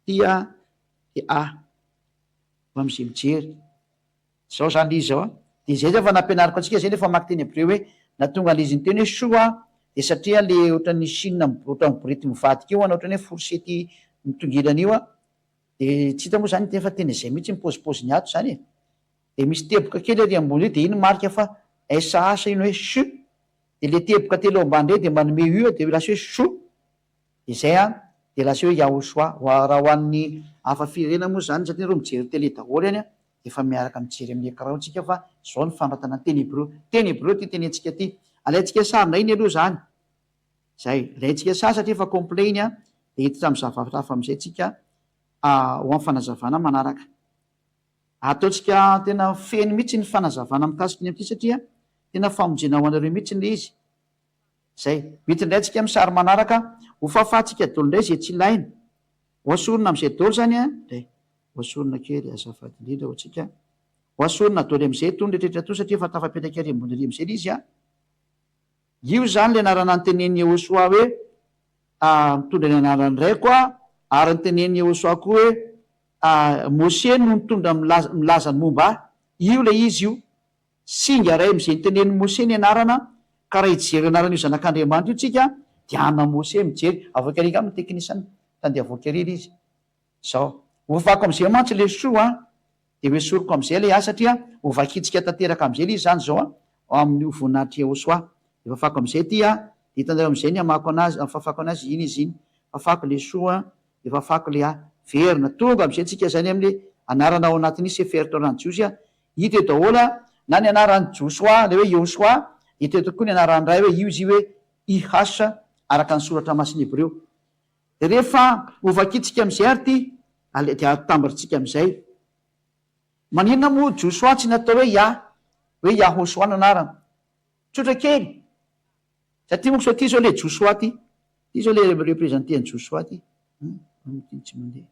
A: Ity A, dia A. Ho amin'izay mijery. Zao izany le izy zao an. Dia izay zao efa nampianariko antsika izay nefa mamaky teny hebreo hoe nahatonga an'ilay izy niteny hoe soa an, dia satria le ohatran'ny Chine ohatran'ny borety mivadika io an, ohatran'ny hoe fourchette mitongilana io an, dia tsy hita moa izany nefa tena izay mihitsy ny paozipaoziny ato izany e. Dia misy teboka kely ary ambony eo dia iny marika fa SH iny hoe sh, dia le teboka telo ambany indray dia manome u dia lasa hoe shu, dia izay an, dia lasa hoe Yahoshua. Raha ho an'ny hafa firenena moa izany satria nareo mijery télé daholo any an, dia efa miaraka mijery amin'ny écran tsika fa izao ny fanoratana ny teny hebreo. Teny hebreo ity tenentsika ity. Alaintsika sary indray iny aloha izany. Izay. Alaintsika sary satria efa complet iny an, dia hiditra amin'ny zavatra hafa amin'izay tsika ho amin'ny fanazavana manaraka. Ataontsika tena feno mihitsy ny fanazavana mikasika ny amin'ity satria tena famonjena ho anareo mihitsy ilay izy. Izay. Mety indray tsika amin'ny sary manaraka ho fahafahantsika dolo indray izay tsy ilaina. Ho asorina amin'izay dolo izany an! Indray. Ho asorina kely azafady indrindra ho antsika. Ho asorina dolo amin'izay itony rehetrarehetra itony satria efa tafapetraka ery ambony ery amin'izay ilay izy an! Io izany ilay anarana notenenin'i Yehosua hoe, Mitondra ny anaran'ny Raiko aho, ary notenenin'i Yehosua koa hoe, Mose no nitondra milaza milaza ny momba ahy. Io ilay izy io. Singa iray amin'izay notenenin'i Mose ny anarana, ka raha hijery io anaran'io Zanak'Andriamanitra io tsika, dia ana Mose mijery. Avoaka ery angamba ny teknisiana, handeha avoaka ery ilay izy. Zao. Ovako amin'izay mantsy ilay soa an, dia hoesoriko amin'izay ilay ahy satria hovakintsika tanteraka amin'izay ilay izy izany izao an, ao amin'ny voninahitr'i Yehosua. Dia fafako amin'izay ity an, dia hitanareo amin'izay ny hamako anazy, fafako anazy, iny izy iny. Fafako ilay soa an, dia fafako ilay ahy. Verina. Tonga amin'izay tsika izany amin'ilay anarana ao anatin'ny Sefer Torah ny Jiosy an. Hita eo daholo an, na ny anaran'i Josoa, ilay hoe Yehosua, hita eto koa ny anaran'ny Ray hoe io izy io hoe IH araka ny soratra masina hebreo. Rehefa hovakintsika amin'izay ary ity, dia atambarintsika amin'izay. Maninona moa Josoa tsy natao hoe Yah, hoe Yahoshuah no anarany? Tsotra kely. Satria manko sao ity izao ilay Josoa ity. Ity izao ilay mi-representer an'i Josoa ity. Hum, ity tsy mandeha.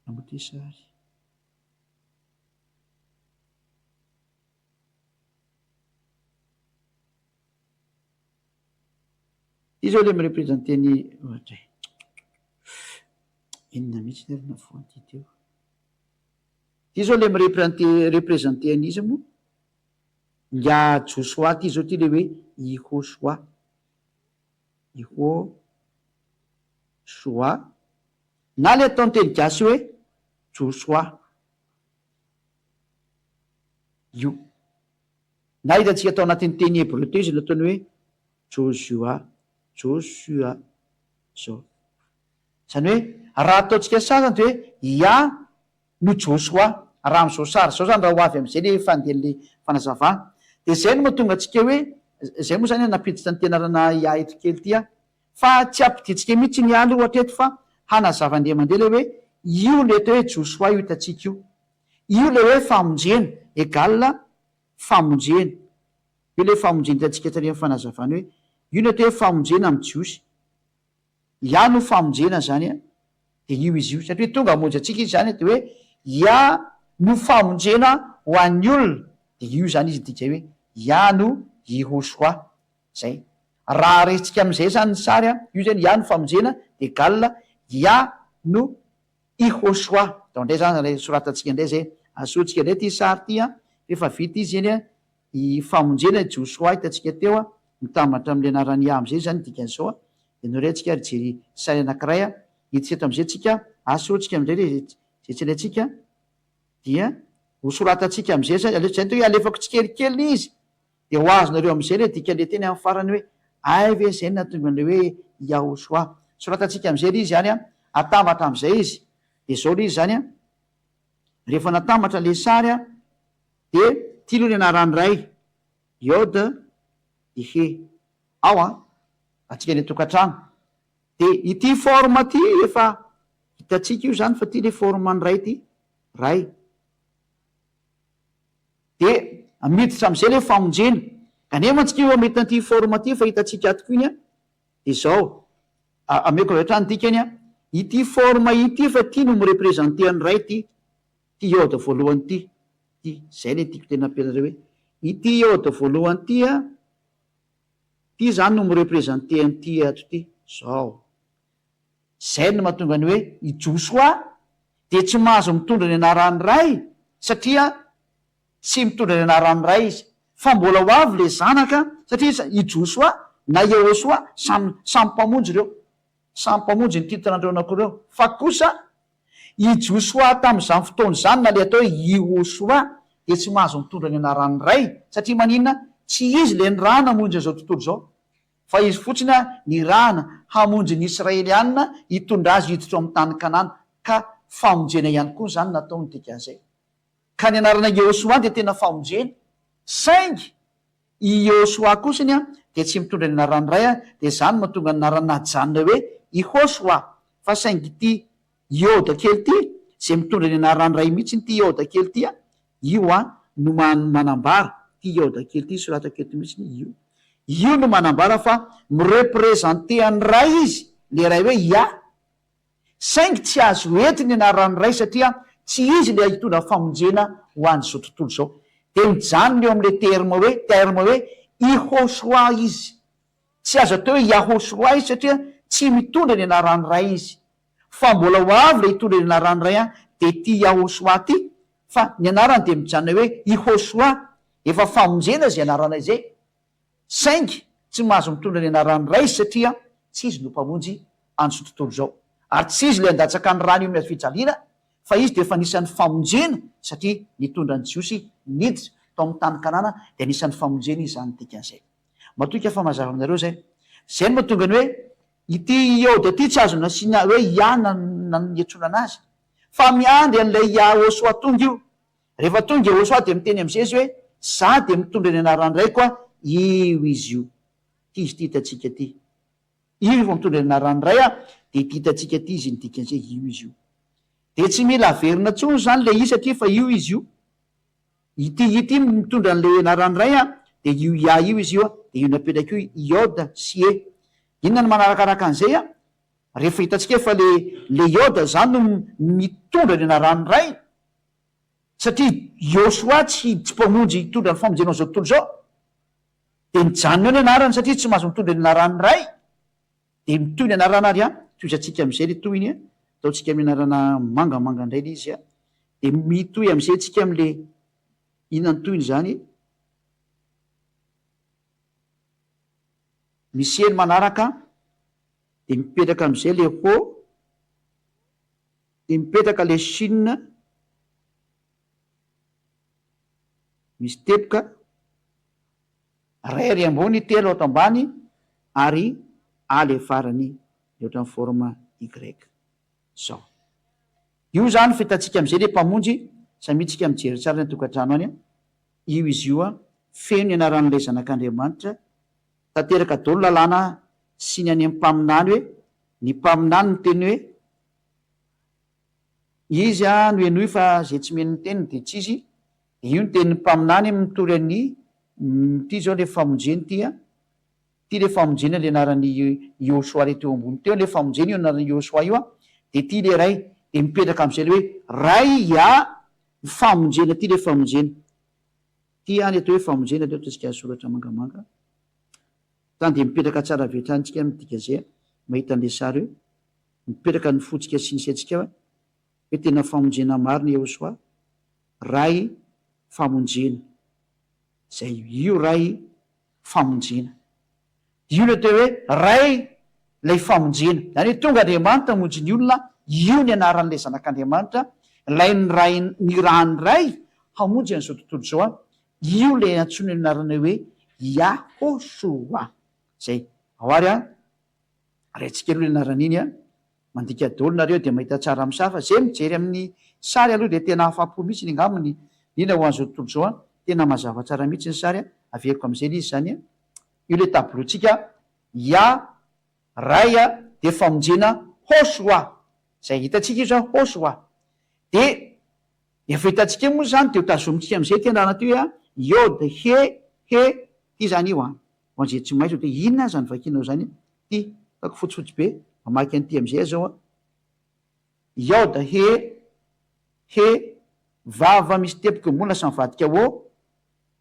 A: Amboty sary. Ity zao le mi-representer ny ohatra e. Inona mihitsy ary navoan'ity teo. Ity zao le mi-reprenter representer an'iza moa? Ingahy Josoa ity zao ity le hoe Ihosoa. Ihosoa. Na le ataon'ny teny gasy hoe Josoa. Io. Na hitantsika tao anatin'ny teny hebreo teo izy nataony hoe Josua, Josua, izao. Izany hoe raha ataontsika sasany dia hoe Yah no Josoa. Raha amin'izao sary izao izany, raha ho avy amin'izay ilay fandehan'ilay fanazavana. Dia izay no mahatonga antsika hoe, izay moa izany nampiditra an'ity anarana Yah eto kely ity aho. Fa tsy ampidintsika mihitsy ny aloha hatreto fa hanazava indray mandeha ilay hoe io ilay atao hoe Josoa io hitantsika io. Io ilay hoe famonjena, égal famonjena. Io ilay famonjena hitantsika tary amin'ny fanazavana hoe io ny atao hoe famonjena amin'ny Jiosy. Yah no famonjena izany an, dia io izy io. Satria tonga hamonjy antsika izy izany dia hoe Yah no famonjena ho an'ny olona, dia io izany izy dika hoe Yah no Yehoshoa. Zay. Raha resintsika amin'izay izany ny sary an, io izany Yah no famonjena, dia égal Yah no Yehoshoa. Atao indray izany ilay soratantsika indray izay. Asehoantsika indray ity sary ity an, rehefa vita izy iny an, i famonjena i Josoa hitantsika teo an, mitambatra amin'ilay anaran'i Yah amin'izay izany ny dikan'izao an, dia norehintsika ary jery sary anankiray an, hiditra eto amin'izay tsika, asehoantsika amin'izay ilay izay tsy ilaintsika, dia hosoratantsika amin'izay izany, aleo izay ny hoe alefako tsikelikely ilay izy, Dia ho azonareo amin'izay ilay dikan'ilay teny amin'ny farany hoe, Hay ve izay no nahatonga an'ilay hoe Yahoshuah. Soratantsika amin'izay ilay izy any an, atambatra amin'izay izy. Dia izao ilay izy izany an, rehefa natambatra ilay sary an, dia ity aloha ny anaran'ny Ray, Yod, He. Ao an, antsika any an-tokantrano. Dia ity forme ity efa hitantsika io izany fa ity ilay forme an'ny Ray ity, Ray. Dia miditra amin'izay ilay famonjena. Kanefa antsika io mahita an'ity forme ity efa hitantsika ato koa iny an, dia izao, ameko avy hatrany ny dikany an, ity forme ity efa ity no mi-representer an'ny Ray ity, ity iode voalohany ity, ity, izay ilay tiako tena ampianareo hoe, ity iode voalohany ity an, ity izany no mi-representer an'ity ato ity, izao. Izay no mahatonga ny hoe i Josoa dia tsy mahazo mitondra ny anaran'ny Ray satria tsy mitondra ny anaran'ny Ray izy. Fa mbola ho avy ilay zanaka satria i Josoa na Yehosoa samy samy mpamonjy ireo. Samy mpamonjy ny titre an'ireo anankiroa ireo. Fa kosa i Josoa tamin'izany fotoana izany na ilay atao hoe Yehosoa dia tsy mahazo mitondra ny anaran'ny Ray satria maninona? Tsy izy ilay nirahana hamonjy an'izao tontolo izao. Fa izy fotsiny nirahana hamonjy ny Israeliana hitondra azy hiditra ao amin'ny tany Kanana, ka famonjena ihany koa izany nataony dikan'izay. Ka ny anarana Yehosoa dia tena famonjena, saingy i Yehosoa kosany dia tsy mitondra ny anaran'ny ray, dia izany no mahatonga ny anarana najanona hoe Yehosoa, fa saingy ity Ioda kely ity, izay mitondra ny anaran'ny ray mihitsy ity Ioda kely ity, io no manambara, ity Ioda kely ity soratako eto mihitsy, io, io no manambara fa mi-representer an'ny ray izy, ilay ray hoe Yah, saingy tsy azo ety ny anaran'ny ray satria tsy izy ilay hitondra famonjena ho an'izao tontolo izao. Dia mijanona eo amin'ilay terme hoe, terme hoe Yehoshuah izy. Tsy azo atao hoe Yahoshuah izy satria tsy mitondra ny anaran'ny Ray izy. Fa mbola ho avy ilay hitondra ny anaran'ny Ray an, dia ity Yahoshuah ity, fa ny anarany dia mijanona hoe Yehoshuah, efa famonjena izay anarana izay, saingy tsy mahazo mitondra ny anaran'ny Ray izy satria tsy izy no Mpamonjy an'izao tontolo izao. Ary tsy izy ilay handatsaka ny rany eo amin'ny hazofijaliana, fa izy dia efa anisan'ny famonjena satria nitondra ny Jiosy niditra tao amin'ny tany Kanana dia anisan'ny famonjena izy izany dikan'izay. Matoky aho fa mazava aminareo izay. Izay no mahatonga ny hoe ity Iod ity tsy azo nasiana hoe Yah na niantsoana anazy. Fa miandry an'ilay Yahoshuah tonga io. Rehefa tonga Yahoshuah dia miteny amin'izay izy hoe za dia mitondra ny anaran'ny Raiko aho, io izy io. Ity izy ity hitantsika ity. Io rehefa mitondra ny anaran'ny Ray aho dia ity hitantsika ity izy ny dikan'izay, io izy io. Dia tsy mila averina intsony izany ilay i satria efa io izy io. Ity ity mitondra an'ilay anaran'ny Ray an, dia io Yah io izy io an, dia io napetraka io Yod sy He. Inona no manarakaraka an'izay an? Rehefa hitantsika fa le le Yod izany no mitondra ny anaran'ny Ray, satria Yoshoa tsy tsy mpamonjy hitondra ny famonjena an'izao tontolo izao, dia mijanona eo ny anarany satria tsy mahazo mitondra ny anaran'ny Ray. Dia mitohy ny anarana ary an, tohizantsika amin'izay ilay tohiny an, ataontsika amin'ny anarana mangamanga indray ilay izy an, dia mitohy amin'izay tsika amin'ilay, inona ny tohiny izany? Misy eny manaraka, dia mipetraka amin'izay ilay ho, dia mipetraka ilay shin, misy teboka. Iray ary ambony, telo ato ambany ary A le farany le ohatran'ny forme Y. Zao. Io zany fitantsika amizay le mpamonjy. Samia tsika mijery tsara any an-tokantrano any an, io izy io an, feno ny anaran'ilay Zanak'Andriamanitra, tanteraka daholo lalàna sy ny any amin'ny mpaminany hoe, ny mpaminany miteny hoe, Izy no henoy fa izay tsy mino ny teniny dia tsy izy, dia io ny tenin'ny mpaminany mitory an'i, ity izao ilay famonjena ity an, ity ilay famonjena ilay anaran'i Yehosua ilay teo ambony teo ilay famonjena io anaran'i Yehosua io an, dia ity ilay Ray, dia mipetraka amin'izay ilay hoe Ray a famonjena, ity ilay famonjena, ity an ny atao hoe famonjena, aleo ataontsika soratra mangamanga, izany dia mipetraka tsara avy hatrany tsika midika izay mahita an'ilay sary hoe. Mipetraka ny fontsika sy ny saintsika hoe tena famonjena marina Yehosua, Ray famonjena. Izay io Ray famonjena. Io no atao hoe Ray ilay famonjena. Izany hoe tonga Andriamanitra hamonjy ny olona, io ny anaran'ilay Zanak'Andriamanitra, ilay nirahan'ny Ray hamonjy an'izao tontolo izao, io ilay antsoina ny anarana hoe Yahoshuah. Izay. Ao ary an. Raintsika aloha le anaran'iny a! Mandika daholo nareo dia mahita tsara amin'ny sary fa zay mijery amin'ny sary aloha dia tena afapo mihitsy angambany indrindra ho an'izao tontolo izao a! Tena mazava tsara mihitsy ny sary a! Averiko amin'izay le izy zany a! Io le tableau-tsika Ya Ray a dia famonjena Hoshoa zay hitantsika io zany Hoshoa dia efa hitantsika moa zany dia ho tazomintsika amin'izay ity anarana ity hoe a Yod He He ity zany io a! Ho an'izay tsy mahay sao dia inona izany vakinao izany ity ataoko fotsifotsy be mamaky an'ity amin'izay aho izao a! Yod he he vava misy teboka ambony lasa mivadika o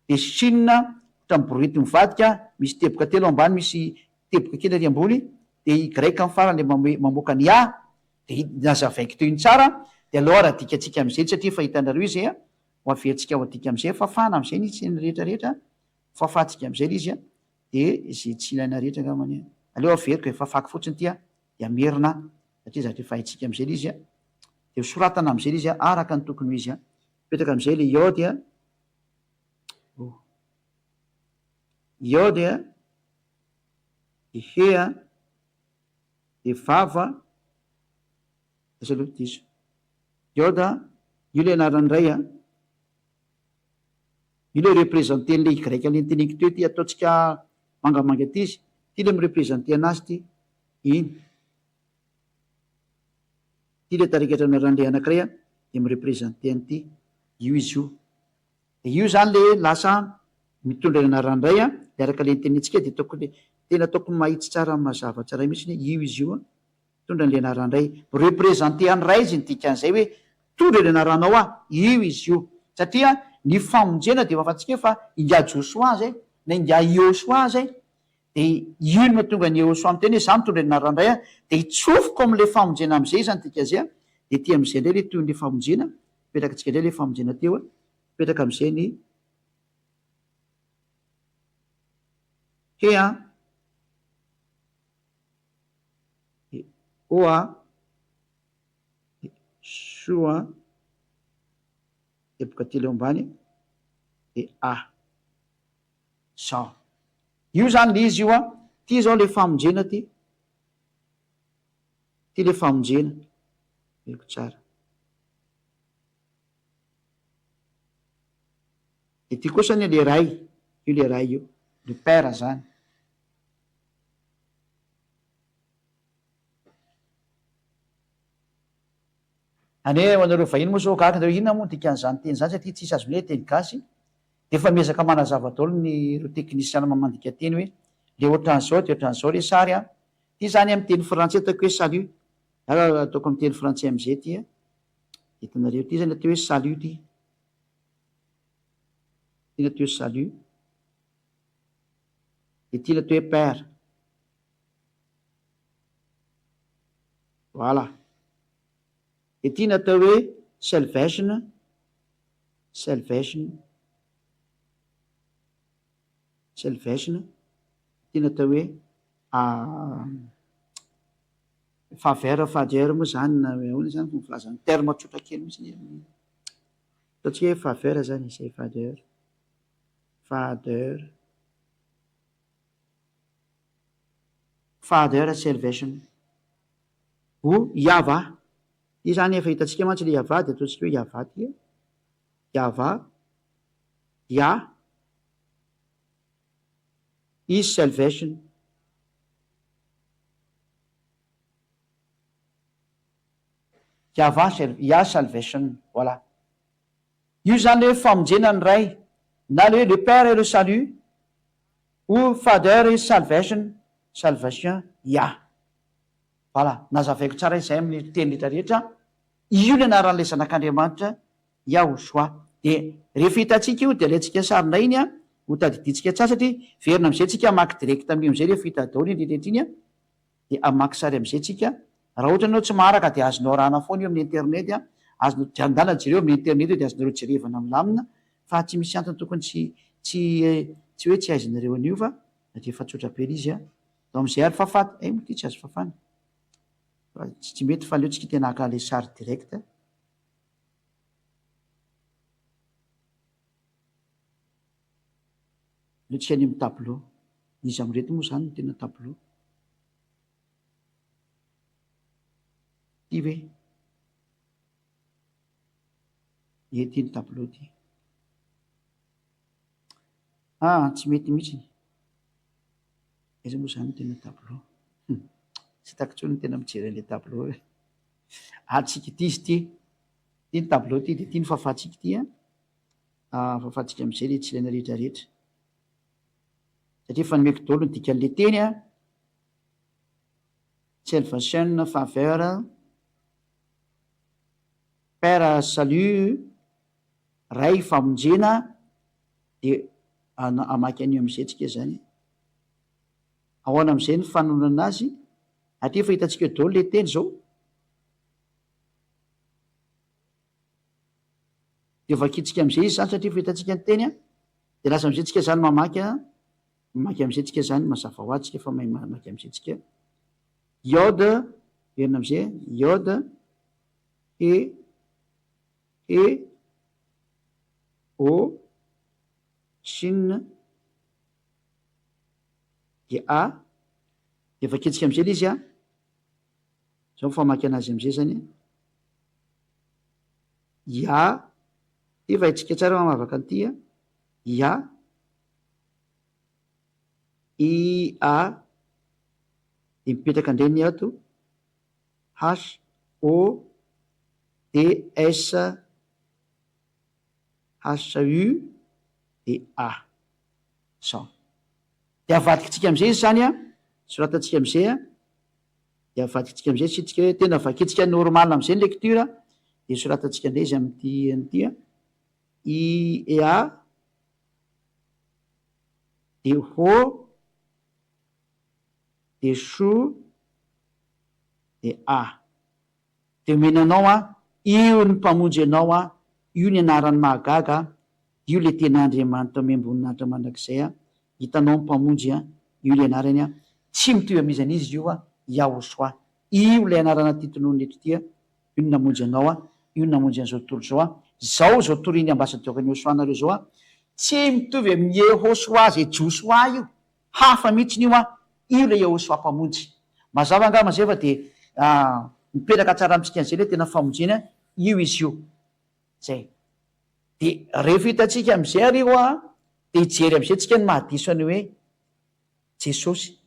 A: dia shin ohatran'ny borety mivadika misy teboka telo ambany misy teboka kely ary ambony dia y amin'ny farany ilay mamoaka ny a dia nazavaiko teo iny tsara dia aleo ary adikatsika amin'izay satria efa hitanareo izy a ho averintsika ho adika amin'izay fafana amin'izay ny tsiny rehetra rehetra Fafantsika amin'izay ilay izy an, dia izay tsy ilaina rehetra angambany an, aleo averiko e, fafako fotsiny ity an, dia amerina satria zavatra efa haintsika amin'izay ilay izy an, dia ho soratana amin'izay ilay izy an, araka ny tokony ho izy an, mipetraka amin'izay ilay iode an, oh, iode an, dia he an, dia vava, aiza aloha, diso, iode an, io ilay anaran'ny ray an. Io le representer an'le Y le noteneniko teo ty ataontsika mangamanga ty izy, ty le mi-representer anazy ty, iny. Ty le tarikatra anaran'le anakiray an, de mi-representer an'ity, io izy io. De io zany le lasa mitondra ny anaran'ny ray an, de araka le notenentsika de ataoko le, tena ataoko mahitsy tsara mazava tsara mihitsy hoe io izy io an. Mitondra an'ilay anaran-dray. Mi-representer an'ny Ray izy ny dikan'izay hoe mitondra ilay anaranao aho. Io izy io. Satria ny famonjena dia efa fantatsika fa ingahy Josoa izay, na ingahy Iehosoa izay. Dia io no mahatonga an'i Iehosoa miteny hoe izaho mitondra ny anaran-dray aho. Dia hitsofoko amin'ilay famonjena amin'izay izany dikan'izay. Dia aty amin'izay indray ilay tohin'ilay famonjena. Mipetraka antsika indray ilay famonjena teo. Mipetraka amin'izay ny he an. E O a, e so a, teboka telo eo ambany, de a. Zao. Io zany le izy io a, ty zao le famonjena ty, ty le famonjena, veriko tsara. De ty kosa anie le Ray, io le Ray io, le Père zany. Anie ho anareo vahiny moa zao gaga nareo inona moa ny dikan'izany teny izany satria tsisy azony hoe teny gasy dia efa miezaka manazava daholo ny ireo teknisiana mamandika teny hoe le ohatran'izao dia ohatran'izao le sary an! Ity zany amin'ny teny frantsay ataoko hoe salut ary ataoko amin'ny teny frantsay amin'izay ity an! Hitanareo ity zany atao hoe salut ity ity ny atao hoe salut Ity ilay atao hoe père. Voilà. Ity ny atao hoe salvation, salvation, salvation. Ity ny atao hoe faveur, faveur moa izany na ahoana izany fomba filazana, terme tsotra kely mihitsy. Ataontsika hoe faveur izany izay faveur. Father Father Salvation O Yavah Ity izany efa hitantsika mantsy ilay Yavah dia ataontsika hoe Yavah ity e. Yahvah, Yah, is salvation. Yahvah, Yah salvation, voilà. Io izany le hoe famonjena ny Ray, na le hoe le Père est le salut, ou Father is salvation, salvation, Yah. Voilà, nazavaiko tsara izay amin'ny teny rehetra rehetra, io ny anaran'ilay Zanak'Andriamanitra, Yahushua. Dia rehefa hitantsika io dia alaintsika sary indray iny an, ho tadidintsika tsara satria hiverina amin'izay tsika hamaky direct amin'io amin'izay rehefa hita daholo iny rehetra rehetra iny an, dia hamaky sary amin'izay tsika. Raha ohatra ianao tsy maharaka dia azonao arahana foana io amin'ny internet an, azonao, andana jereo amin'ny internet io dia azonareo jerevana milamina fa tsy misy antony tokony tsy tsy tsy hoe tsy haizanareo an'io fa dia efa tsotra be ilay izy an. Atao amin'izay ary fafana. Eh moa ity tsy azo fafana. Fa tsy mety fa aleo tsika tena haka an'ilay sary direct. Aleo tsika any amin'ny tableau. Iza amin'ireto moa izany no tena tableau? Ity ve? Ie, ity ny tableau ity. Ah, tsy mety mihitsy. Aiza moa izany no tena tableau? Hum, tsy hitako intsony ny tena mijery an'ilay tableau e. Ah, tsika ity izy ity. Ity ny tableau ity dia ity ny fahafahantsika ity an. Ah, fahafahantsika amin'izay ilay tsy ilaina rehetra rehetra. Satria efa nomeko daholo ny dikan'ilay teny an. Salvation, faveur, Père, salut. Ray famonjena dia hamaky an'io amin'izay tsika izany. Ahoana amin'izay ny fanononana azy? Aty efa hitantsika eo daholo ilay teny izao. Dia vakintsika amin'izay izy izany satria efa hitantsika ny teny an. Dia lasa amin'izay tsika izany mamaky an. Mamaky amin'izay tsika izany, mazava ho azy tsika fa mahay mamaky amin'izay tsika. Iod, verina amin'izay, Iod, he, E, O, Shin, dia A, dia vakintsika amizay le izy a, zao ny famaky anazy amizay zany a, Ya, ty efa haintsika tsara mamavaka an'ity a, Ya, I, A, dia mipetraka indray ny ato, H, O, D, S, H, U, D, A. Zao. Dia avadikitsika amin'izay izy izany an, soratantsika amin'izay an, dia avadikitsika amin'izay asiantsika hoe tena vakintsika normal amin'izay ny lecture, dia soratantsika indray izy amin'ity an'ity an, I, E, A, D, H, D, Chou, D, A. Dia omena anao an, io ny Mpamonjy anao an, io ny anarany mahagaga an, io ilay tena Andriamanitra omem-boninahitra mandrakizay an, hitanao ny Mpamonjy an, io ilay anarany an, tsy mitovy amin'iza n'iza io an, Yahoshuah, io ilay anarana ity tononina eto ity an, io no namonjy anao an, io no namonjy an'izao tontolo izao an, izao izao torian'ny ambasadaoran'i Yahoshuah anareo izao an, tsy mitovy amin'i Yehoshuah izay Josoa io, Hafa mihitsiny io an! Io ilay Yahoshuah Mpamonjy. Mazava angamba izay fa dia mipetraka tsara amintsika an'izay ilay tena famonjena, io izy io. Izay. Dia rehefa hitantsika amin'izay ary io an, dia hijery amin'izay tsika ny mahadiso an'io hoe Jesosy.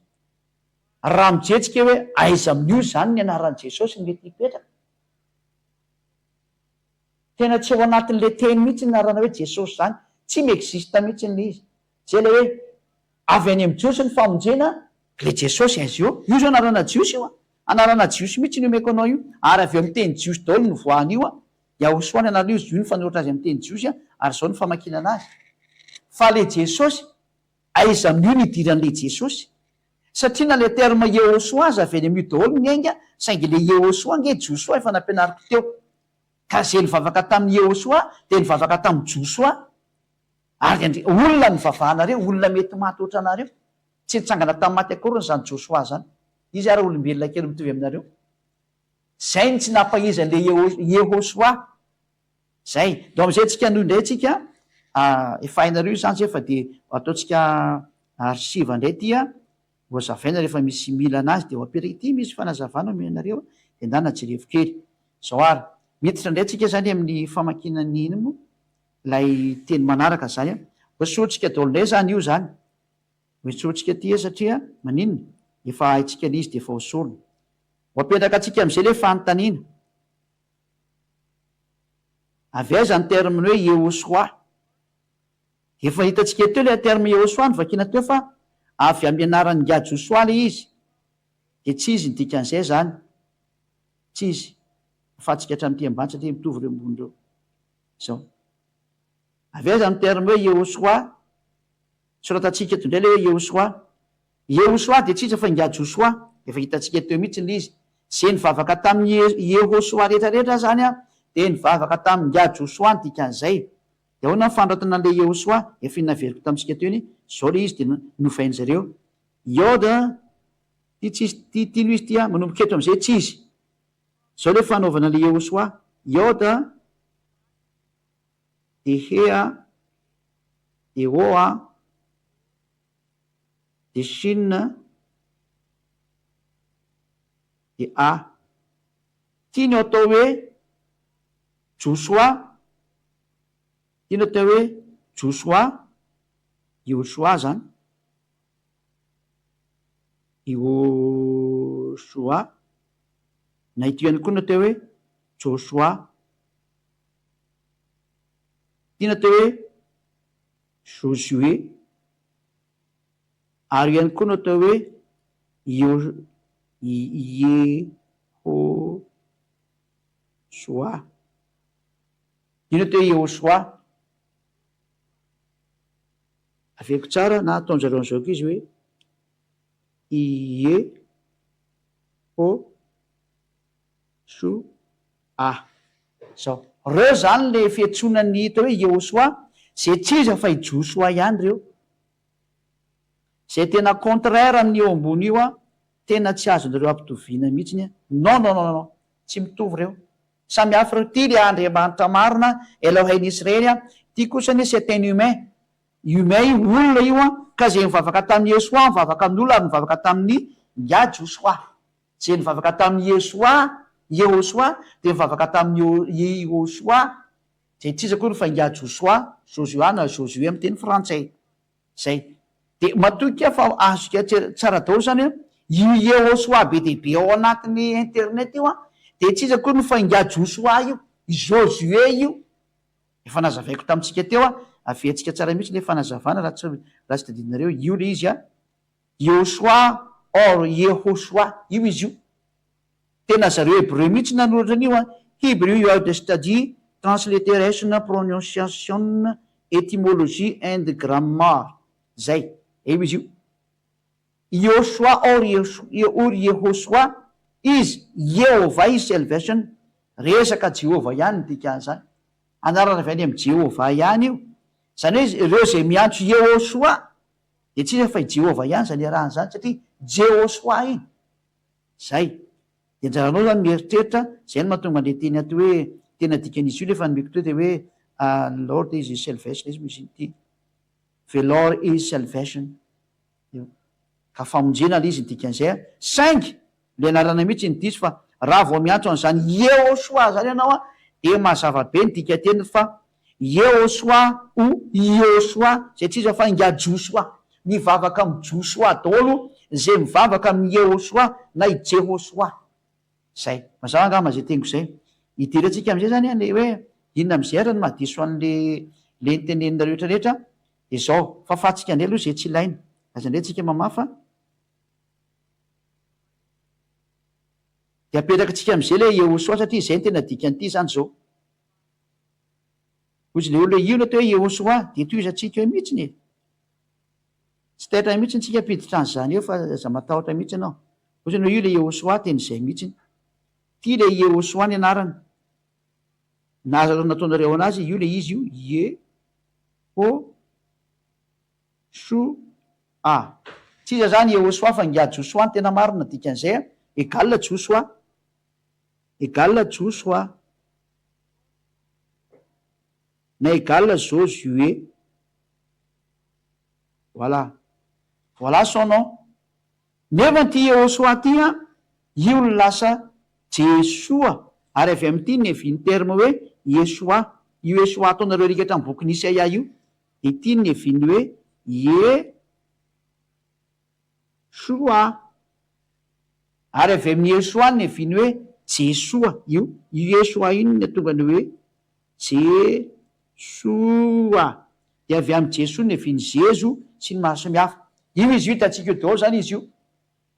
A: Raha mijery tsika hoe aiza amin'io izany ny anaran'i Jesosy no mety hipetraka? Tena tsy ao anatin'ilay teny mihitsy ny anarana hoe Jesosy izany. Tsy mi-existe mihitsy ilay izy. Zay ilay hoe avy any amin'ny Jiosy ny famonjena, ilay Jesosy aiza io? Io zao anarana Jiosy io an! Anarana Jiosy mihitsy no omeko anao io, ary avy eo amin'ny teny Jiosy daholo no nivoahan'io an! Yahoshua ny anaran'io, io no fanoratra azy amin'ny teny Jiosy an, ary izao no famakiana anazy. Fa ilay Jesosy, aiza amin'io no idiran'ilay Jesosy? Satria na ilay terme Yehoshua aza avy any amin'io daholo no niainga, saingy ilay Yehoshua ange Josoa efa nampianariko teo. Ka izay nivavaka tamin'i Yehoshua dia nivavaka tamin'i Josoa. Ary andre, olona nivavahanareo, olona mety maty ohatranareo. Tsy nitsangana tamin'ny maty akoriny izany Josoa izany. Izy ara olombelona kely mitovy aminareo. Izay no tsy nampahiza an'ilay Yehosoa. Izay. Donc amin'izay tsika hanohy indray tsika, efa hainareo izany izay fa dia ataontsika archive indray ity an, ho hazavaina rehefa misy mila anazy dia ho apetraka ity misy fanazavana omena anareo dia ndana jerevo kely. Izao ary, miditra indray tsika izany amin'ny famakiana ny ino moa? Ilay teny manaraka izany an. Hoesorintsika daholo indray izany io izany. Hoesorintsika aty satria maninona? Efa haintsika ilay izy dia efa hosorina. Ho apetraka antsika amin'izay ilay fanontaniana. Avy aiza ny terme hoe Yehosoa? Efa hitantsika teo ilay terme Yehosoa novakiana teo fa avy amin'ny anaran'ingahy Josoa ilay izy. Dia tsy izy ny dikan'izay izany. Tsy izy. Afahantsika hatramin'ity ambany satria mitovy ireo ambony ireo. Izao. Avy aiza ny terme hoe Yehosoa? Soratantsika eto indray ilay hoe Yehosoa. Yehosoa dia tsy iza fa ingahy Josoa. Efa hitantsika teo mihitsy ilay izy. Izay nivavaka tamin'i Yehosoa rehetra rehetra izany dia nivavaka tamin'ingahy Josoa ny dikan'izay. Dia ahoana ny fanoratana an'ilay Yehosoa? Efa iny naveriko tamintsika teo iny. Izao ilay izy dia novain-dry zareo. Yod, ity tsy izy, ity, ity no izy ity an, manomboka eto amin'izay tsy izy. Izao ilay fanaovana an'ilay Yehosoa. Yod, de he a, de o a, de shin, de a. Ity no atao hoe Josoa, ity no atao hoe Josoa, Yehosoa izany, Yehosoa, na ity ihany koa no atao hoe Josoa. Ity no atao hoe Josué, ary ihany koa no atao hoe Yehosoa. Io no atao hoe Yehosoa. Averiko tsara na ataon-jareo an'izao koa izy hoe Yehosoa. Zao. Reo zany le fiantsoana ny hita hoe Yehosoa, ze tsy iza fa i Josoa ihany reo. Zay tena contraire amin'io ambony io an, tena tsy azonareo ampitoviana mihitsiny an. Non non non non, tsy mitovy reo. Samy hafa reo, ty le Andriamanitra marina, Elohein Israely an, ty kosa anie c'est un humain, humain io, olona io an, ka ze nivavaka tamin'i Yehosoa nivavaka amin'olona ary nivavaka tamin'i Ingahy Josoa. Izay nivavaka tamin'i Iesoa, Iehosoa, dia nivavaka tamin'i Iehosoa, izay tsy iza akory fa ingahy Josoa, Josua na Josué amin'ny teny frantsay. Izay. Dia matoky aho fa azontsika tsara daholo izany hoe io Iehosoa be dia be ao anatin'ny internet io an, dia tsy iza akory fa ingahy Josoa io, i Josué io. Efa nazavaiko tamintsika teo an, averintsika tsara mihitsy ilay fanazavana raha tsy raha tsy tadidinareo, io ilay izy an. Yehoshua or Yehoshua, io izy io. Tena zareo Hebreu mihitsy nanoratra an'io an, Hebrew Word Study, Transliteration, Pronunciation, Etymology and Grammar. Zay. Eo izy io. Yehoshua or or Yehoshua is Yehovah is salvation. Resaka Jehovah ihany ny dikan'izany. Anarana avy any amin'i Jehovah ihany io. Izany hoe ireo izay miantso Yehoshua Dia tsy iza fa i Jehovah ihany izany iarahana izany satria Jehosoa iny. Izay. Dia anjaranao izany mieritreritra, izay no mahatonga an'ilay teny ato hoe tena dikan'izy io ilay efa nomeko teo dia hoe Lord is his salvation, iza moa izy ity? The Lord is salvation. Io. Ka famonjena ilay izy ny dikan'izay an. Saingy ilay anarana mihitsy no diso fa raha vao miantso an'izany Yehosoa izany ianao an, dia mazava be ny dikateniny fa Yehosoa ou Iehosoa, izay tsy iza fa ingahy Josoa. Mivavaka amin'i Josoa daholo izay mivavaka amin'i Yehosoa na i Jehosoa. Izay. Mazava angamba izay teniko izay. Hidirantsika amin'izay izany ilay hoe inona amin'izay ary no mahadiso an'ilay ilay noteneninareo rehetra rehetra. Dia izao, fafantsika indray aloha izay tsy ilaina. Aza indray tsika mamafa. Dia apetrakantsika amin'izay ilay Yehosoa satria izay no tena dikan'ity izany izao. Hozy ilay olona io no atao hoe Yehosoa, dia tohizantsika eo mihitsiny e! Tsy taitra mihitsiny tsika hampiditra an'izany eo fa aza matahotra mihitsy ianao. Hozy ianao io ilay Yehosoa tena izay mihitsiny. Ity ilay Yehosoa ny anarany. Na aza nataonareo anazy io ilay izy io, Ye-ho-sho-a. Tsy iza izany Yehosoa fa ingahy Josoa no tena marina, dikan'izay égal Josoa. Égal Josoa na égal Josué. Voilà. Voilà son nom. Nefa ity Yehosoa ity an, io no lasa Jesoa, ary avy amin'ity no niavian'ny terme hoe Yeshoa. Io Yeshua ataonareo rikatra amin'ny bokin'i Isaia io, dia ity no niavian'ny hoe Yeshua. Ary avy amin'i Yeshua no niavian'ny hoe Jesoa. Io io Yeshua io no nahatonga ny hoe Jesoa. Dia avy amin'i Jesoa no niavian'ny Zezo sy ny maro samihafa. Io izy io, hitantsika eo daholo izany izy io.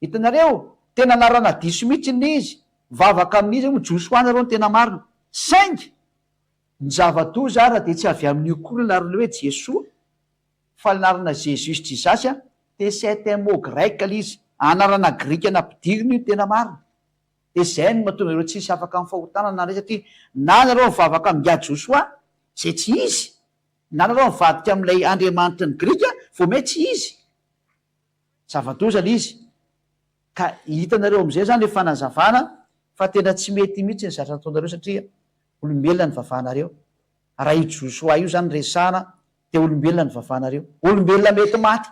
A: Hitanareo? Tena anarana diso mihitsy ny izy. Mivavaka amin'iza moa? Josoa nareo no tena marina. Saingy, ny zava-doza ara dia tsy avy amin'io koa ny anarana hoe Jesoa, fa ny anarana Jesus Jesus a, dia c'est un mot grec ilay izy. Anarana grika nampidirina io no tena marina. Dia izay no mahatonga ireo tsisy afaka amin'ny fahotana na indray satria na nareo mivavaka amin'ingahy Josoa, izay tsy izy, na nareo mivadika amin'ilay Andriamanitry ny grika, vao may tsy izy. Zava-doza le izy. Ka hitanareo amizay zany le fanazavana fa tena tsy mety mihitsy ny zatra nataonareo satria olombelona ny vavanareo. Raha io Josoa io zany resahana dia olombelona ny vavanareo. Olombelona mety maty.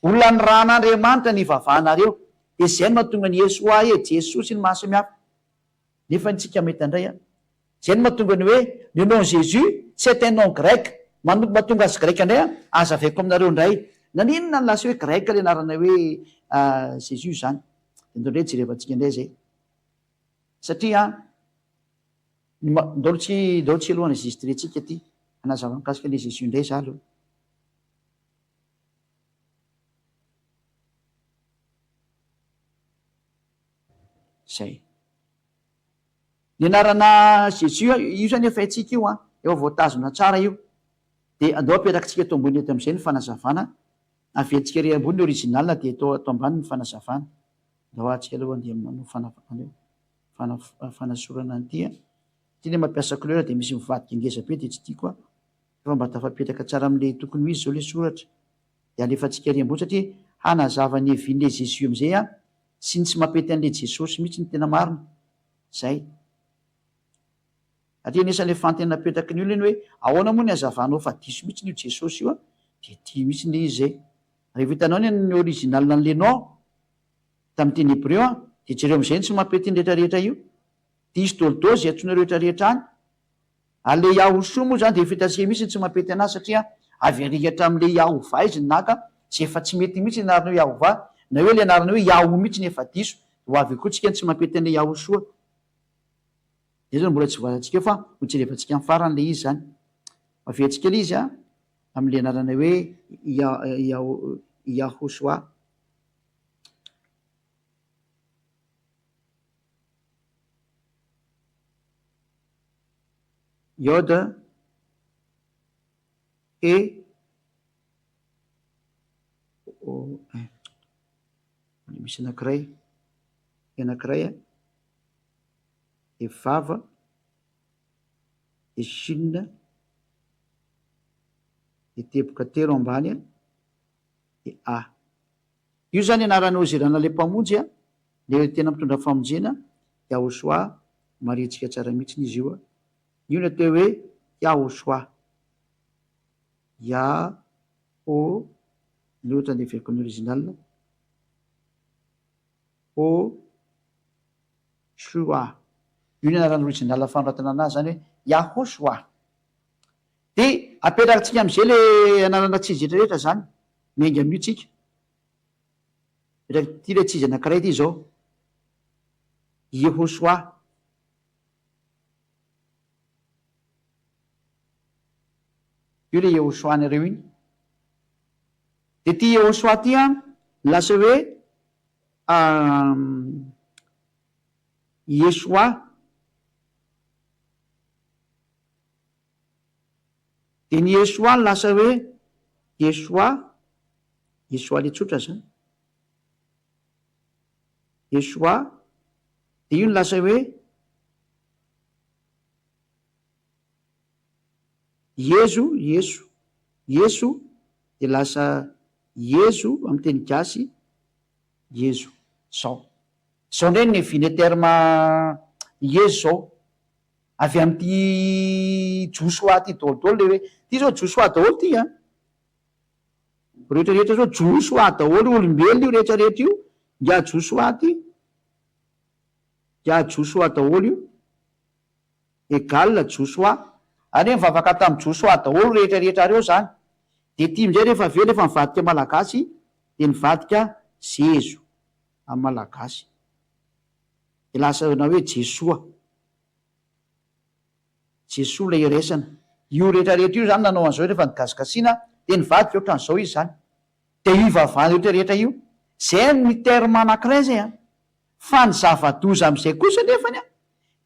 A: Olona nirahan'Andriamanitra ny vavanareo. Dia zay no mahatonga ny Yesoa e, Jesoa sy ny maha samihafa. Nefa ny tsika mety handray an. Zay no mahatonga ny hoe le nom Jésus c'est un nom grec. Manompo mahatonga azy grec indray an, azavaiko aminareo indray. Naninona no lasa hoe grec le anarana hoe Jésus zany? De ndao indray jerevantsika indray zay. Satria an, ny ma, ndao tsy, ndao tsy aloha enregistrer-tsika ty, hanazava mikasika le Jésus indray za aloha. Zay. Ny anarana Jesus, io zany efa haintsika io an, efa voatazona tsara io. Dia andao apetrakintsika eto ambony eto amin'izay ny fanazavana, averintsika ery ambony ny original dia eto ato ambany ny fanazavana. Andao atsika aloha andeha manao fana- fanasorana an'ity an. Ity ilay mampiasa couleur dia misy mivadika ngeza be dia tsy tiako an. Fa mba tafapetraka tsara amin'ilay tokony ho izy izao ilay soratra. Dia alefantsika ery ambony satria hanazava ny hevin'ilay Jesus amin'izay an. Sy ny tsy mampety an'ilay Jesosy mihitsy ny tena marina. Zay. Satria anisan'ilay fanontaniana napetraky ny olona iny hoe ahoana moa ny hazavanao fa diso mihitsy io Jesosy io an? Dia ity mihitsy ilay izy zay. Rehefa hitanao ny ny original an'ilay nom tamin'ny teny hebreo an, dia jereo amin'izay ny tsy mampety ny rehetra rehetra io. Diso daholo daholo izay antsoinareo rehetra rehetra any. Ary le Yahushua moa zany dia efa hitantsika mihitsy ny tsy mampety anazy satria avy ary hatramin'le Yahovah izy no naka izay efa tsy mety mihitsy ny anarana hoe Yahovah na hoe le anarana hoe Yahu mihitsy no efa diso dia ho avy eo koa tsika ny tsy mampety an'le Yahushua. Izay zany mbola tsy voazantsika eo fa ho jerevantsika amin'ny farany le izy zany. Averintsika le izy a amin'le anarana hoe Yahushua. Yod, He, O, eh, misy anankiray, anankiray a, dia vava, dia shin, dia teboka telo ambany a, dia a. Io izany anaran'i Hozirana ilay Mpamonjy a, ilay tena mitondra famonjena, Yahoshua, marihintsika tsara mihitsiny izy io a. Io ny atao hoe Yahoshua. Yaho, ny ohatra andeha heveriko ny original, ho, shua. Io ny anaran'ny original fanoratana anazy izany hoe Yahoshua. Dia apetrakintsika amin'izay ilay anarana tsy izy rehetra rehetra izany. Miainga amin'io tsika. Apetraka ity ilay tsy izy anankiray ity izao. Yehoshua. Io ilay Yehoshua anareo iny. Dia ity Yehoshua ity an, lasa hoe Yeshua. Dia ny Yeshua lasa hoe Yeshua, Yeshua le tsotra zany. Yeshua, dia io no lasa hoe Yezo, Yeso, Yeso, dia lasa Yezo amin'ny teny gasy, Yezo. Zao. Zao indray ny niavian'ilay terme Yezo zao. Avy amin'ity Josoa ity daholo daholo ilay hoe, ity zao Josoa daholo ity an! Rehetra rehetra zao Josoa daholo, olombelona io rehetra rehetra io, ingahy Josoa ity, ingahy Josoa daholo io, égal Josoa. Ary hoe nivavaka tamin'i Josoa daholo rehetra rehetra reo zany. Dia ity amin'izay rehefa avy eo rehefa nivadika malagasy dia nivadika Zezo amin'ny malagasy. Dia lasa na hoe Jesoa. Jesoa ilay iraisana. Io rehetra rehetra io zany nanao an'izao rehefa nigasigasiana dia nivadika ohatran'izao izy zany. Dia io ivavahana rehetra rehetra io. Zay ny terme anankiray zay an. Fa ny zava-doza amin'izay kosa nefany an,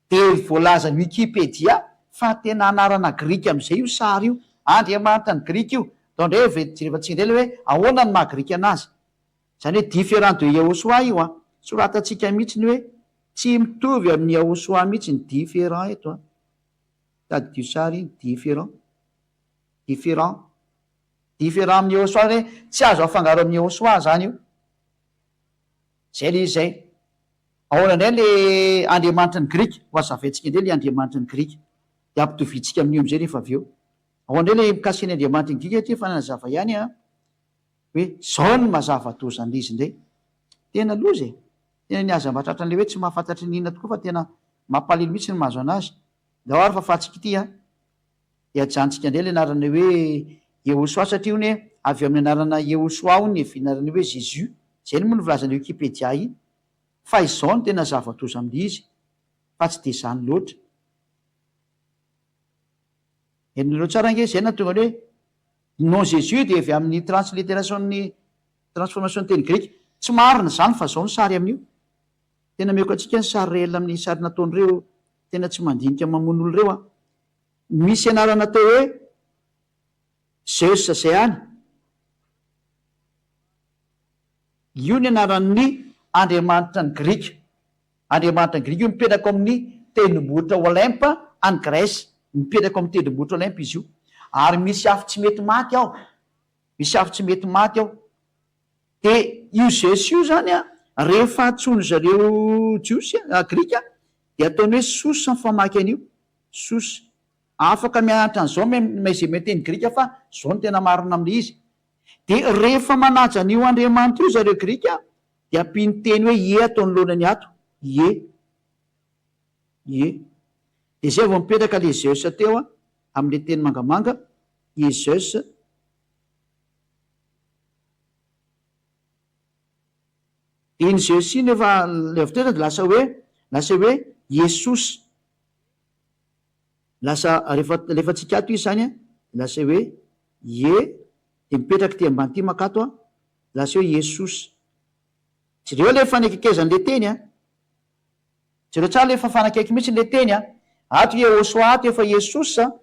A: dia voalazan'ny Wikipedia fa tena anarana grika amin'izay io sary io. Andriamanitra ny grika io. Atao indray ve jerevantsika indray ilay hoe ahoana ny maha grika anazy. Izany hoe différent de Yahoshuah io an. Soratantsika mihitsy ny hoe tsy mitovy amin'i Yahoshuah mihitsy ny différent eto an. Tadidio sary iny, différent. Différent. Différent amin'i Yahoshuah hoe tsy azo afangaro amin'i Yahoshuah izany io. Zay le izy zay. Ahoana indray le Andriamanitry ny Grika? Ho hazavaintsika indray le Andriamanitry ny Grika. Dia ampitoviantsika amin'io amin'izay rehefa avy eo. Ahoana indray le mikasika ny Andriamanitry ny Grika ity efa nanazava ihany an, hoe zao ny maha zava-doza an'ilay izy indray. Tena loza e! Tena ny aza mba tratran'ilay hoe tsy mahafantatry ny inona tokoa fa tena mampalahelo mihitsy ny mahazo an'azy. Ndao ary fafantsika ity an. Dia ajanontsika indray ilay anarana hoe Yehosua satria hono hoe avy amin'ny anarana Yehosua hono ny hevianarana hoe Jésus. Izay moa no voalazan'ny Wikipedia iny. Fa izao no tena zava-doza amin'ilay izy fa tsy dia izany loatra. Henonareo tsara ange izay nahatonga ny hoe ny nom Jésus dia avy amin'ny transliteration-n'ny transformation-n'ny teny grika. Tsy marina izany fa izao ny sary amin'io. Tena ameko antsika ny sary réel amin'ny sary nataon'ireo tena tsy mandinika mamono olona ireo an. Misy anarana atao hoe Zeus izay any. Io ny anaran'ny andriamanitra ny Grika. Andriamanitra ny Grika io mipetraka ao amin'ny tendrombohitra Olympe any Grèce. Mipetraka ao amin'ny tendrombohitra Olympe izy io. Ary misy afo tsy mety maty ao. Misy afo tsy mety maty ao. Dia io Zeus io izany an, rehefa antsoin-dry zareo Jiosy, Grika, dia ataony hoe Sous ny famaky an'io. Sous. Afaka mianatra an'izao izay mahay teny grika fa izao no tena marina amin'ilay izy. Dia rehefa manaja an'io Andriamanitra io zareo grika dia ampiany teny hoe ie ato anoloanany ato. Ie. Ie. Dia izay vao mipetraka ilay Zeus teo amin'ilay teny mangamanga, ie Zeus. Dia iny Zeus iny efa ilay avy teo dia lasa hoe lasa hoe Iesos. Lasa rehefa alefantsika ato izy izany an, dia lasa hoe Ie, dia mipetraka ity ambany ity mankato an, lasa hoe Iesos. Jereo ilay fanekekezan'ilay teny an. Jereo tsara ilay fafanakaiky mihitsy ilay teny an. Ato Iehosoa ato efa Iesos an,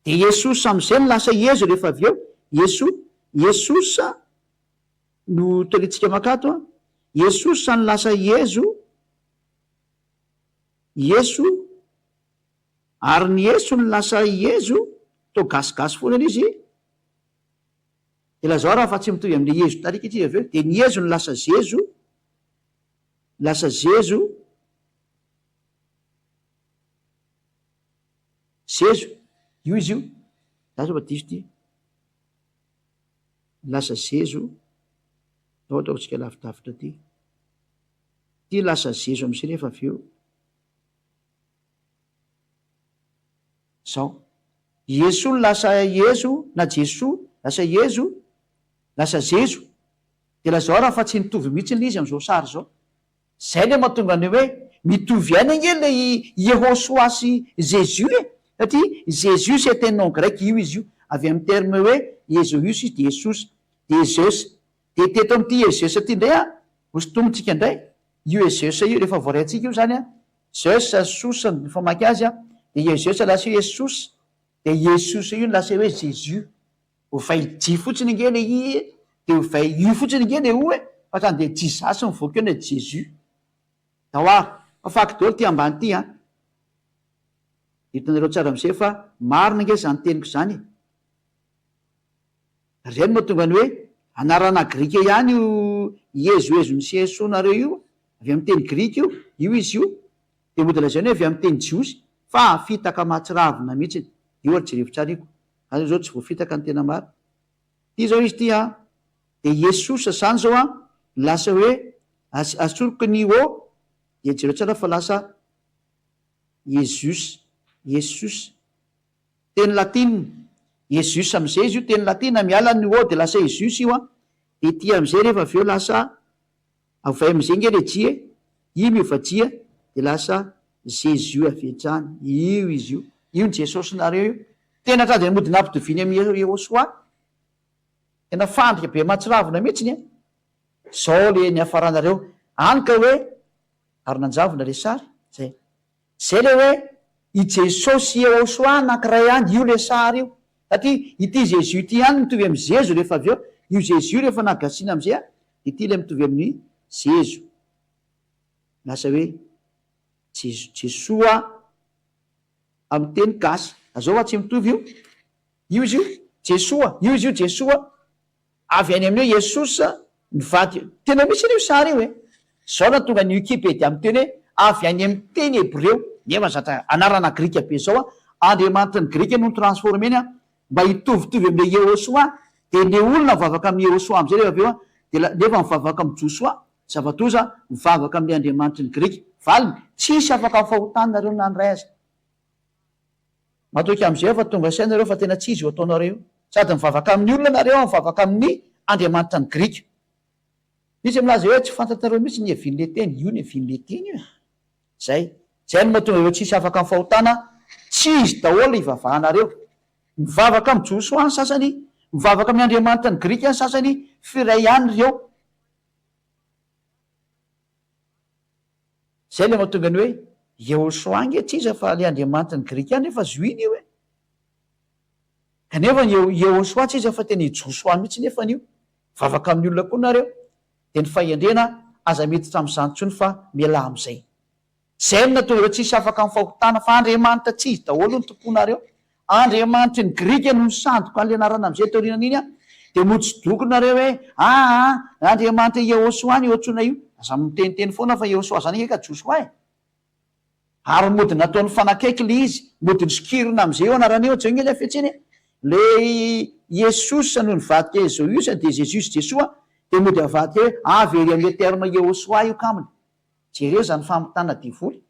A: dia Iesos amin'izay no lasa Iezo rehefa avy eo, Ieso, Iesos no torintsika mankato an, Iesos no lasa Iezo, Ieso, ary ny Ieso no lasa Iezo, toa gasigasy foana ilay izy, dia lazao raha fa tsy mitovy amin'ilay Iezo tarika ity avy eo, dia ny Iezo no lasa Zezo, lasa Zezo, Zezo, io izy io, za zao fa diso ity, lasa Zezo, ndao ataontsika lavidavitra aty. Ty lasa zezo amizay rehefa avy eo. Zao. Iesoa no lasa Iezo na Jesoa lasa Iezo lasa Zezo. De lazao raha fa tsy nitovy mihitsy le izy amizao sary zao. Zay le mahatonga ny hoe mitovy ihany ange le Iehosoa sy Jesus e! Satria Jesus c'est un nom grec io izy io, avy amin'ny terme hoe Iezoios izy de Iesos, de Zeus. Dia teto amin'ity Ezeus ity indray an, hosintomintsika indray io Ezeus io, rehefa voaraintsika io izany an, Zeus, Sous no famaky azy an, dia Ezeus lasa hoe Esus, dia Iesus io no lasa hoe Jesus. Ovay J fotsiny ange ilay i e, dia ovay U fotsiny ange ilay O e, fa hatrany dia Jesus no mivoaka eo na Jesus. Ndao ary, fafako daholo ity ambany ity an. Hitanareo tsara amin'izay fa marina ange izany teniko izany e. Ary izay no mahatonga ny hoe anarana grika ihany io iezoezon'ny sy esonareo io, avy amin'ny teny grika io, io izy io, dia mody lazaina hoe avy amin'ny teny jiosy, fa fitaka mahatsiravina mihitsy, io ary jerevo tsara io, za zao tsy voafitaka ny tena marina. Ity zao izy ity an, dia Iesosa zany zao an, lasa hoe asoriko ny o, dia jereo tsara fa lasa Iesus, Iesus. Teny latina, Iesus amin'izay izy io teny latina, miala ny o dia lasa Iesus io an, dia ity amin'izay rehefa avy eo lasa, ovay amin'izay nge le J e, i miova J dia lasa Jésus avy hatrany, io izy io, io ny Jesosinareo io, tena hatrany dia mody nampitoviany amin'i Yehosua, tena fandrika be mahatsiravina mihitsiny an, zao le niafaranareo, any ka hoe ary nanjavona le sary, zay. Zay le hoe i Jesosy Yehosua anankiray ihany, io le sary io. Satria ity Jesus ity ihany mitovy amin'i Zezo rehefa avy eo, io Jesus io rehefa nagasiana amizay an, de ity le mitovy amin'ny Zezo. Lasa hoe Jeso, Jesoa amin'ny teny gasy. Azao fa tsy mitovy io. Io izy io, Jesoa, io izy io Jesoa. Avy any amin'ny hoe Iesos nivadika. Tena misy anie io sary io e! Zao nahatonga ny Wikipedia miteny hoe avy any amin'ny teny hebreo, nefa zatra anarana grika be zao an, andriamanitry ny grika no ni-transformer-ny an, mba hitovitovy amin'ilay Iehosoa, dia le olona mivavaka amin'i Iehosoa amin'izay rehefa avy eo an, dia la, nefa mivavaka amin'i Josoa, zava-doza, mivavaka amin'ilay andriamanitry ny grika. Valiny, tsisy afaka amin'ny fahotana nareo na ny ray aza. Matoky amin'izay aho fa tonga saina nareo fa tena tsy izy io ataonareo io. Sady mivavaka amin'ny olona nareo mivavaka amin'ny Andriamanitra ny Grika. Misy milaza hoe tsy fantatrareo mihitsy ny hevin'ilay teny. Io ny hevin'ilay teny io e. Zay. Zay no mahatonga ireo tsisy afaka amin'ny fahotana, tsy izy daholo ivavahanareo. Mivavaka amin'i Josoa ny sasany, mivavaka amin'ny Andriamanitra ny Grika ny sasany, f'iray ihany ireo. Zay le mahatonga ny hoe Yehoshoa ange tsy iza fa le Andriamanitry ny Grika nefa zohina io e! Kanefa ny Yehoshoa tsy iza fa tena i Josoa mihitsy nefany io. Mivavaka amin'ny olona koa nareo. Dia ny fahendrena aza miditra amin'izany intsony fa mialà amin'izay. Zay no nahatonga ireo tsisy afaka amin'ny fahotana fa Andriamanitra tsy izy daholo no tomponareo. Andriamanitry ny Grika no nisandoka an'ilay anarana amin'izay taorianan'iny an, dia mody tsy doko nareo hoe aa Andriamanitra Yehosoa no antsoina io. Aza miteniteny foana fa Yehosoa zany ange ka Josoa e. Ary mody nataony fanakaiky ilay izy, mody nosokirina amin'izay io anarana io, jereo ange ilay hafetsena e. Ilay Iesos no nivadika Ezoios dia Jesus Jesoa, dia mody avadika hoe avy ery amin'ilay terme Yehosoa io kaminy. Jereo izany famitana devoly.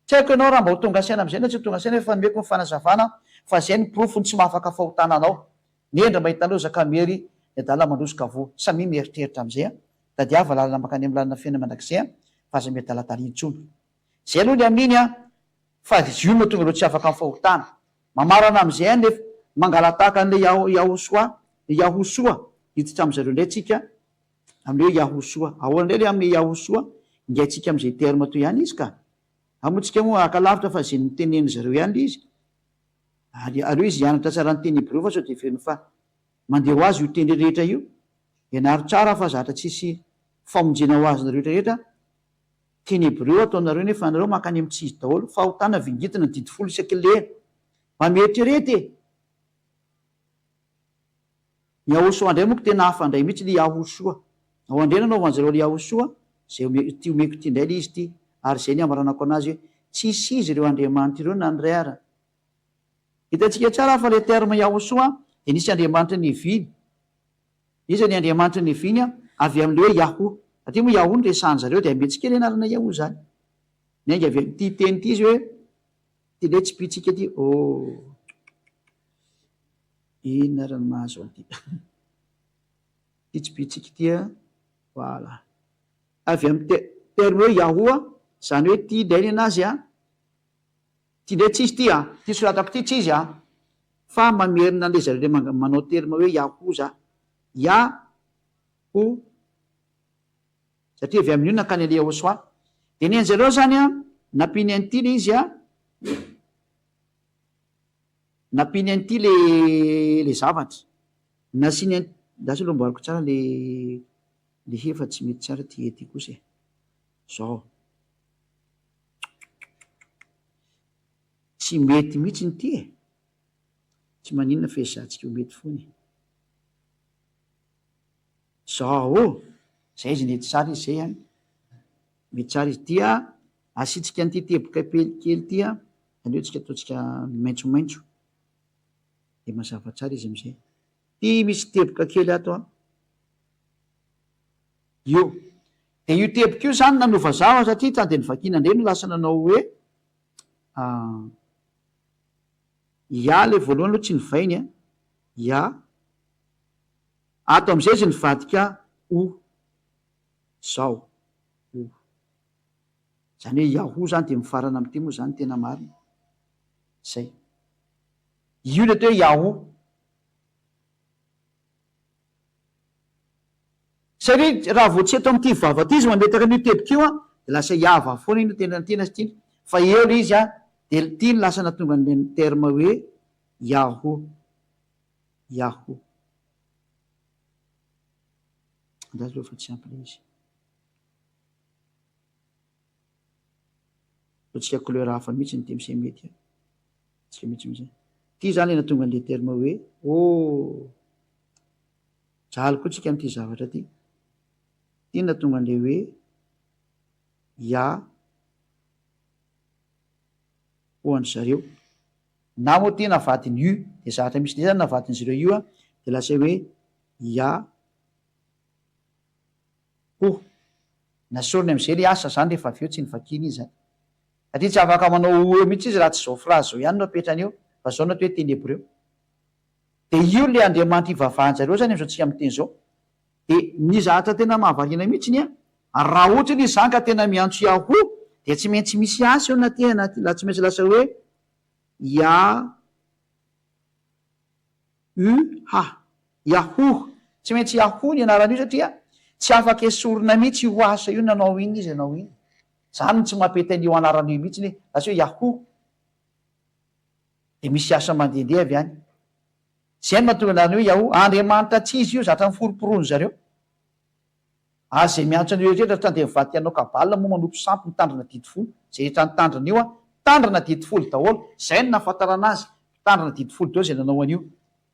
A: Tsy haiko ianao raha mba ho tonga saina amin'izay na tsy ho tonga saina efa nomeko ny fanazavana fa izay ny porofo ny tsy mahafaka fahotana anao. Ny hendry mahita loza ka miery, ny adala mandroso ka voa. Samia mieritreritra amin'izay an. Tadiava lalana mankany amin'ny lalana fiainana mandrakizay an, fa aza miadaladala intsony. Izay aloha ny amin'iny an, fa izy io no mahatonga ireo tsy afaka amin'ny fahotana. Mamarana amin'izay an nefa, mangalatahaka an'ilay Yahosoa, Yahosoa, hiditra amin'izareo indray tsika, Amin'ilay hoe Yahosoa. Ahoana indray ilay amin'ny Yahosoa? Ingaintsika amin'izay terme toy ihany izy ka. Ao moa tsika moa haka lavitra fa izay notenenin-dry zareo ihany ilay izy. Ary aleo izy hianatra tsara ny teny hebreo fa sao dia heveriny fa mandeha ho azy io teny rehetra io. Ianaro tsara fa zatra tsisy famonjena ho azonareo rehetra rehetra. Teny hebreo ataonareo nefa anareo mankany amin'ny tsy izy daholo. Fahotana vingitina didy folo isaky ny lera. Mba mieritrereta e! Ny Yahosoa ndray moko tena hafa ndray mihitsy le Yahosoa. Ao ndray nanaovan zareo le Yahosoa, zay ome ity omeko ity ndray le izy ity, ary zay ny amaranako anazy hoe tsisy izy ireo Andriamanitra ireo na ny ray ara. Hitantsika tsara fa le terme Yahosoa dia nisy Andriamanitra niaviany. Iza ny Andriamanitra niaviany an? Avy amin'le hoe Yahoo. Satria moa Yahoo no resahan zareo dia ametsika le anarana Yahoo zany. Niainga avy amin'ity teny ity izy hoe ity ndray tsipitsika ity oh. Inona ary no mahazo an'ity pitsopitsika ity a? Voilà. Avy amin'ny te- terme hoe Yahoo, izany hoe ity indray ny anazy a, ity indray tsy izy ity a, ity soratako ity tsy izy a, fa mamerina an'ilay zareo ilay manga- manao terme hoe Yahoo za. Yahoo. Satria avy amin'io nankany an'ilay Yahoshuah. Dia ny an'zareo izany a, nampiany an'ity ilay izy a, Nampiany an'ity le le zavatra. Nasiany an, lasa aloha amboariko tsara le le he fa tsy mety tsara ty he ty kosa e. Zao. Tsy mety mihitsy ity e. Tsy maninona fa ezahantsika ho mety foana e. Zao. Zay izy nety tsara izy zay an. Mety tsara izy. Dia asiantsika an'ity teboka kely ity an. Aleo tsika ataontsika maitsomaitso dia mazava tsara izy amizay. Ty misy teboka kely ato an. Io. Dia io teboka io zany nanova zavatra satria ta dia novakiana indray no lasa nanao hoe. Ya ilay voalohany aloha tsy novainy a. Ya. Ato amin'izay izy nivadika O. Zao. O. Izany hoe Yahoo izany dia mifarana amin'ity moa izany tena marina. Izay. Io ilay atao hoe Yahoo. Satria raha vao tsy eto amin'ity vava ity izy mametaka an'io teboka io an, dia lasa hiava foana iny tena tiana sy tiana. Fa eo ilay izy an, dia ity no lasa nahatonga an'ilay terme hoe Yahoo. Yahoo. Andraso aloha fa tsy ampy ilay izy. Ataontsika couleur hafa mihitsy ny dia mety an. Tsika mihitsy mihitsy. Ity izany ilay nahatonga an'ilay terme hoe oh. Jaly koa tsika amin'ity zavatra ity. Ity no nahatonga an'ilay hoe ya ho an-dry zareo. Na moa ity navadiny u, dia zavatra misy indray izany navadin-dry zareo io an, dia lasa hoe ya ho. Nasoriny amin'izay ilay asa izany rehefa avy eo tsy novakiany izy izany. Satria tsy afaka manao ho eo mihitsy izy raha tsy izao phrase izao ihany no apetrany eo, fa izao no atao hoe teny hebreo. Dia io ilay Andriamanitra ivavahan-jareo izany amin'izao tsika miteny izao. Dia ny zavatra tena mahavariana mihitsy an, raha ohatra anie izany ka tena miantso Yahoo dia tsy maintsy misy asa eo na aty na aty, tsy maintsy lasa hoe Ya U H, Yahoo, tsy maintsy Yahoo ny anaran'io satria tsy afaka esorina mihitsy io asa io nanao inona izy nanao inona. Izany no tsy mampety an'io anarana io mihitsy hoe lasa hoe Yahoo. Dia misy asa mandehandeha avy any. Izay no mahatonga anarana hoe Yahoo. Andriamanitra tsy izy io, zatra niforomporonin zareo. Ary izay miantso an'io rehetra rehetra dia mivadika hanao kabal moa manompo sampy mitandrina didy folo. Izay rehetra nitandrina io an, mitandrina didy folo daholo. Izay no nahafantarana azy, mpitandrina didy folo daholo izay nanao an'io.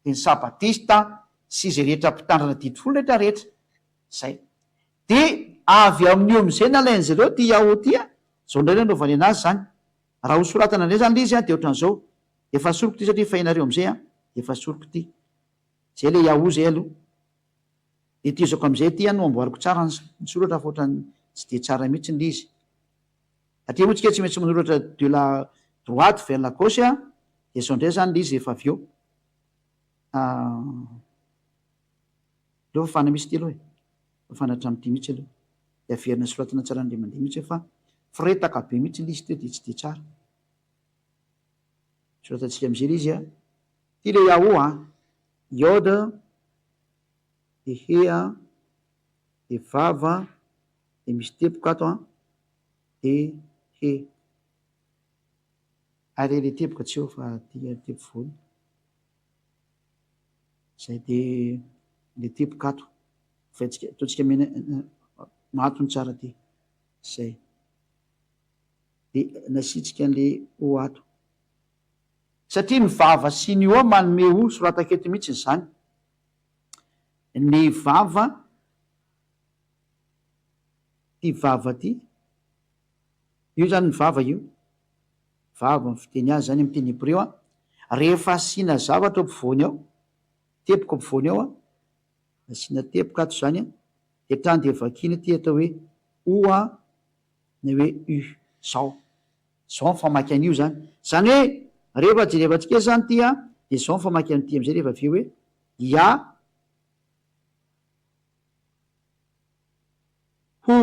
A: Dia ny sabatista sy izay rehetra mpitandrina didy folo rehetra rehetra. Izay. Dia avy amin'io amin'izay nalain'izy ireo ity Yahoo ity an, izao indray no anaovany anazy izany. Raha ho soratana indray izany ilay izy an, dia ohatran'izao. Efa asoriko ity satria efa hainareo amin'izay an, efa asoriko ity. Izay ilay Yahoo izay aloha. Dia tohizako amin'izay ity an no amboariko tsara ny soratra fa ohatran'ny tsy dia tsara mihitsy ilay izy. Aty moa tsika tsy maintsy manoratra de la droite vers la gauche an, dia izao indray izany ilay izy rehefa avy eo. Aleo fafana mihitsy ity aloha e. Fafana hatramin'ity mihitsy aloha. Dia averina soratana tsara indray mandeha mihitsy fa firetaka be mihitsy ilay izy teo dia tsy dia tsara. Soratantsika amin'izay ilay izy an. Ity ilay Yahoo an. Yod, dia he an, dia vava, dia misy teboka ato an, dia he. Ary ilay teboka tsy eo fa aty teboka voany. Izay dia ilay teboka ato. Ovaintsika, ataontsika mena, mato ny tsara aty. Izay. Dia nasiantsika an'ilay O ato. Satria ny vava sy ny O manome O, soratako eto mihitsy izany. Ny vava, ity vava ity, io izany ny vava io, vava ny fiteny azy izany amin'ny teny hebreo an, rehefa asiana zavatra ao ampovoany ao, teboka ao ampovoany ao an, asiana teboka ato izany an, dia hatrany dia vakiana ity atao hoe O an, na hoe U, zao. Zao ny famaky an'io zany. Zany hoe rehefa jerevantsika zany ity an, dia zao ny famaky an'ity amizay rehefa avy eo hoe Ya Ho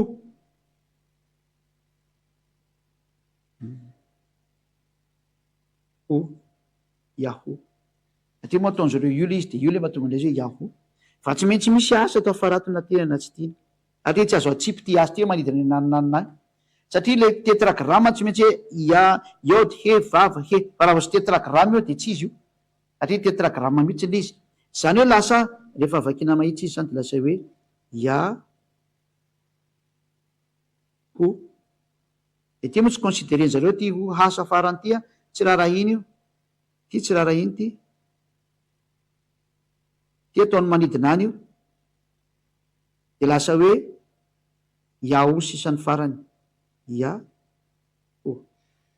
A: Ho Yahoo. Satria moa ataon'zareo io ilay izy dia io ilay mahatonga an'ilay izy hoe Yahoo. Fa tsy maintsy misy asa atao faratona tiana na tsy tiana. Satria tsy azo atsipy ity asa ity hoe manidina any ananona any. Satria ilay tetragramme tsy maintsy hoe Ya, Yod, He, Vav, He. Fa raha vao tsy tetragramme io dia tsy izy io. Satria tetragramme mihitsy ilay izy. Izany hoe lasa, rehefa vakiana mahitsy izy izany dia lasa hoe Ya, Ho. Dia ity moa tsy considerer-njareo ity ho asa farany ity an, tsy raharahiana io. Ity tsy raharahiana ity. Ity ataony manidina any io. Dia lasa hoe Yahoo sisa ny farany. Yahoo.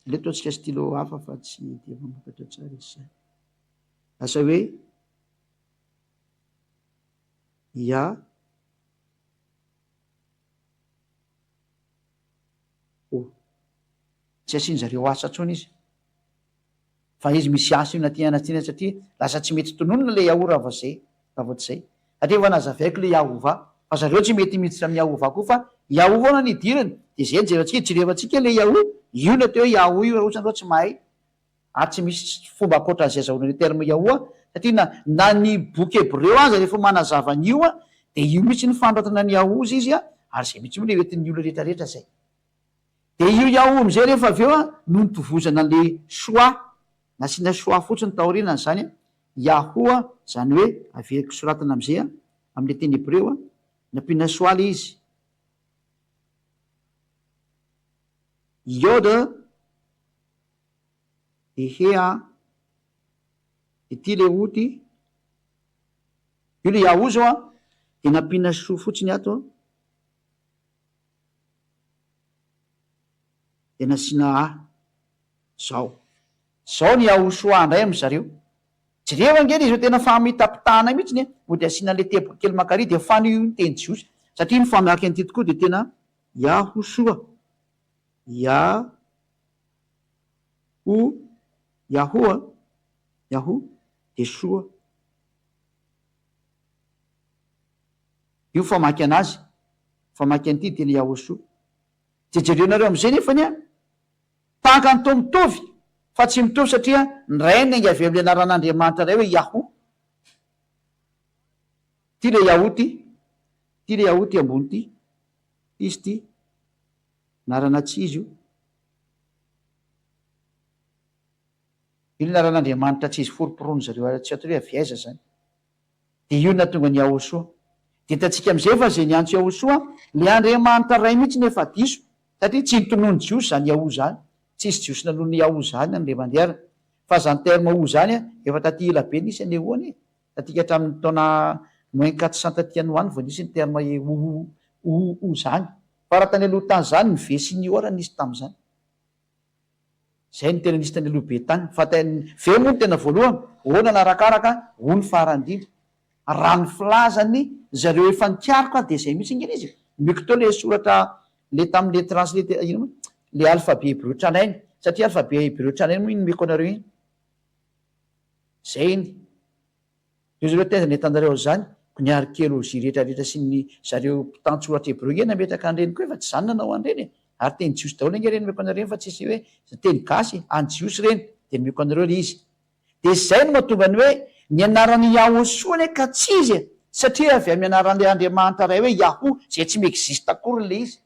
A: Aleo ataontsika stylo hafa fa tsy dia mamokatra tsara izy izany. Lasa hoe Yahoo. Tsy asian-jareo asa intsony izy. Fa izy misy asa io na tiana na tsy tiana satria lasa tsy mety tononina le Yahoo raha vao zay, raha vao tsy zay. Satria efa nazavaiko le Yahovah fa zareo tsy mety miditra amin'ny Yahovah koa fa Yahoo foana no idirany de zay no jerentsika, jerevantsika le Yahoo, io no atao hoe Yahoo io raha ohatra nareo tsy mahay ary tsy misy fomba ankoatran'izay azahoana le terme Yahoo satria na na ny boky hebreo aza rehefa manazava an'io de io mihitsy ny fanoratana ny Yahoo ozy izy ary zay mihitsy moa le hoentin'ny olona rehetra rehetra zay. Dia io Yahoo amin'izay rehefa avy eo no nitovozana an'ilay choix, nasiana choix fotsiny taorianany izany, Yahoo izany hoe averiko soratana amin'izay amin'ilay teny hebreo, nampiana choix ilay izy. Yod dia he a, ity ilay o ity, io ilay Yahoo izao an, dia nampiana choix fotsiny ato an. Dia nasiana A. Zao. Zao ny Yahushua indray amin zareo. Jereo ange le izy eo tena famitapitahana mihitsiny e. Mody asiana anle teboka kely mankary dia fano io ny teny jiosy. Satria ny famaky an'ity tokoa dia tena Yahushua. Yahu Yahu a. Yahu dia soa. Io famaky anazy. Famaky an'ity teny Yahushua. Dia jerenareo amin'izay nefany an, tahaka ny toa mitovy fa tsy mitovy satria ny iray niainga avy amin'ilay anaran'Andriamanitra iray hoe Yahoo. Ity ilay Yahoo ity, ity ilay Yahoo ity ambony ity, ity izy ity, anarana tsy izy io. Io ilay anaran'Andriamanitra tsy izy foromporon'ny zareo tsy atao hoe avy aiza izany. Dia io no nahatonga an'i Yahosoa. Dia hitantsika amin'izay fa izay niantso Yahosoa, ilay Andriamanitra Ray mihitsy no efa diso, satria tsy notononin'ny Jiosy izany Yahoo izany. Tsisy Jiosy nanonona Yahoo izany any Revandriara. Fa izany terme Ho izany efa taty ela be nisy anie Ho anie. Taty hatramin'ny taona moins 400 taty any ho any vao nisy ny terme Ho Ho Ho izany. Fa raha tany aloha tany izany ny V sy ny O ary nisy tamin'izany. Zay no tena nisy tany aloha be tany. Fa ten, ve moa no tena voalohany? O nanarakaraka, o ny farany indrindra. Raha ny filazany zareo efa nikaroka dia zay mihitsy ange le izy e. Omeko teo le soratra le tamin'le translate inona moa? Le alphabet hebreo tranainy. Satria alphabet hebreo tranainy moa iny nomeko anareo iny. Zay iny. Ry zareo taiza nahitanareo an'izany? Ko ny arkeologie rehetra rehetra sy ny zareo mpitantsoratra hebreo nge nametraka an'ireny koa e fa tsy za no nanao an'ireny e! Ary teny jiosy daholo ange ireny nomeko anareo ireny fa tsisy hoe teny gasy e! Any jiosy ireny dia nomeko anareo ilay izy. Dia izay no mahatonga ny hoe ny anaran'i Yahosoa anie ka tsy izy e! Satria avy amin'ny anaran'ilay Andriamanitra iray hoe Yahoo izay tsy mi-existe akory ilay izy.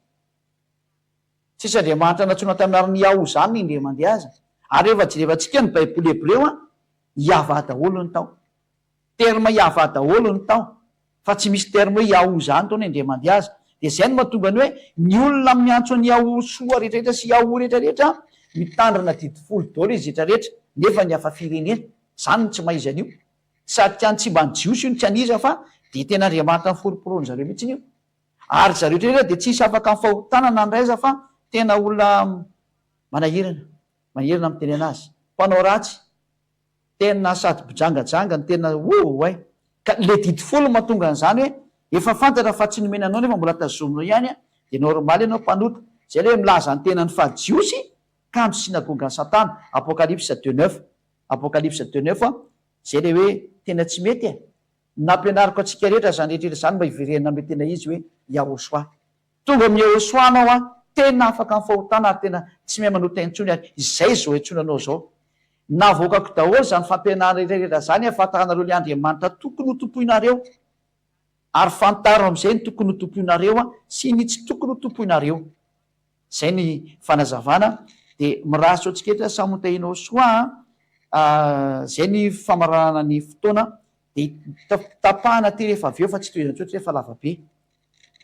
A: Tsisy Andriamanitra nantsoina tamin'ny anaran'i Yahoo izany indray mandeha aza. Ary rehefa jerevantsika ny baiboly hebreo an, Yavah daholo ny tao. Terme Yavah daholo ny tao. Fa tsy misy terme hoe Yahoo izany tao na indray mandeha aza. Dia izay no mahatonga ny hoe ny olona miantso an'i Yahosoa rehetra rehetra sy Yahoo rehetra rehetra mitandrina didy folo daholo izy rehetra rehetra nefa ny hafa firenena. Izany no tsy maha izy an'io. Sady tsy an'i tsy mba ny jiosy io no tsy an'iza fa dia tena Andriamanitra niforomporonin-zareo mihitsy io. Ary zareo rehetra dia tsisy afaka amin'ny fahotana na ny raiza fa tena olona manahirana, manahirana miteny anazy. Mpanao ratsy, tena sady mpijangajanga no tena ouay. Ka le didy folo no mahatonga an'izany hoe efa fantatra fa tsy nomena anao nefa mbola tazominao ihany dia normal ianao mpanota. Zay le hoe milaza ny tenany fa jiosy kanjo synagogan'i satana, Apocalypse deux neuf, Apocalypse deux neuf, zay le hoe tena tsy mety e. Nampianariko antsika rehetra izany rehetra izany mba hiverenana amin'ilay tena izy hoe Yahoshuah. Tonga amin'i Yahoshuah anao an, tena afaka amin'ny fahotana ary tena tsy mahay manota intsony ary izay izao iantsoana anao izao. Navoakako daholo izany fampianarana rehetra rehetra izany ahafantaranareo ilay Andriamanitra tokony ho tompoinareo. Ary fantaro amin'izay ny tokony ho tompoinareo sy ny tsy tokony ho tompoinareo. Zay ny fanazavana de mirary soa antsika eto samy ho tahianao soa a, zay ny famaranana ny fotoana de tapahana aty rehefa avy eo fa tsy tohizana intsony satria efa lava be.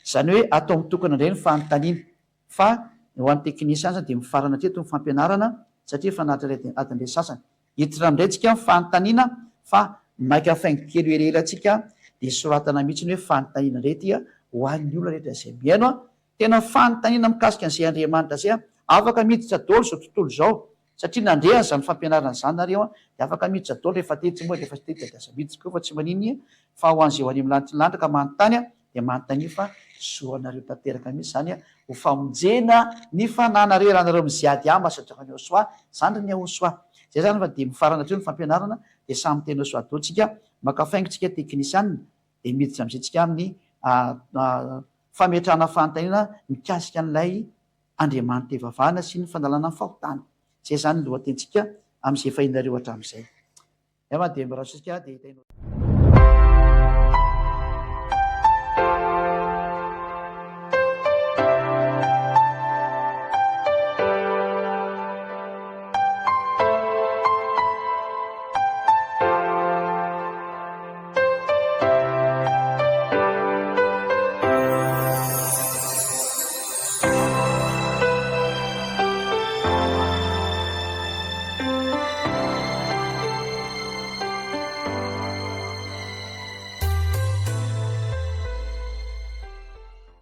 A: Zany hoe atao mitokana indray ny fanontaniana fa ho an'ny teknisiana zany de mifarana hatreto ny fampianarana satria efa naharitra iray adiny iray sasany. Hiditra amin'indray tsika ny fanontaniana fa maika faingo kely elaela tsika de soratana mihitsy ny hoe fanontaniana indray ity ho an'ny olona rehetra izay mihaino a. Tena fanontaniana mikasika an'izay Andriamanitra izay an! Afaka miditra daholo izao tontolo izao, satria nandre an'izany fampianarana izany nareo an, dia afaka miditra daholo rehefa te-hiditra moa rehefa tsy te-hiditra dia aza miditra koa fa tsy maninona fa ho an'izay ho any amin'ny lanitry ny lanitra ka manontany an, dia manontania fa zo anareo tanteraka mihitsy izany an, ho famonjena ny fananareo raha nareo miziady ahy mba sitrakan'i Yahoshuah, zandrin'i Yahoshuah. Izay izany fa dia mifarana hatreo ny fampianarana dia samy miteny Yosua daholo tsika, maka faingo tsika teknisianina dia miditra amin'izay tsika amin'ny fametrahana fanontaniana mikasika an'ilay Andriamanitra ivavahana sy ny fanalana ny fahotana. Izay izany ny lohatenintsika amin'izay efa henonareo hatramin'izay. Angamba dia miraisika dia hita.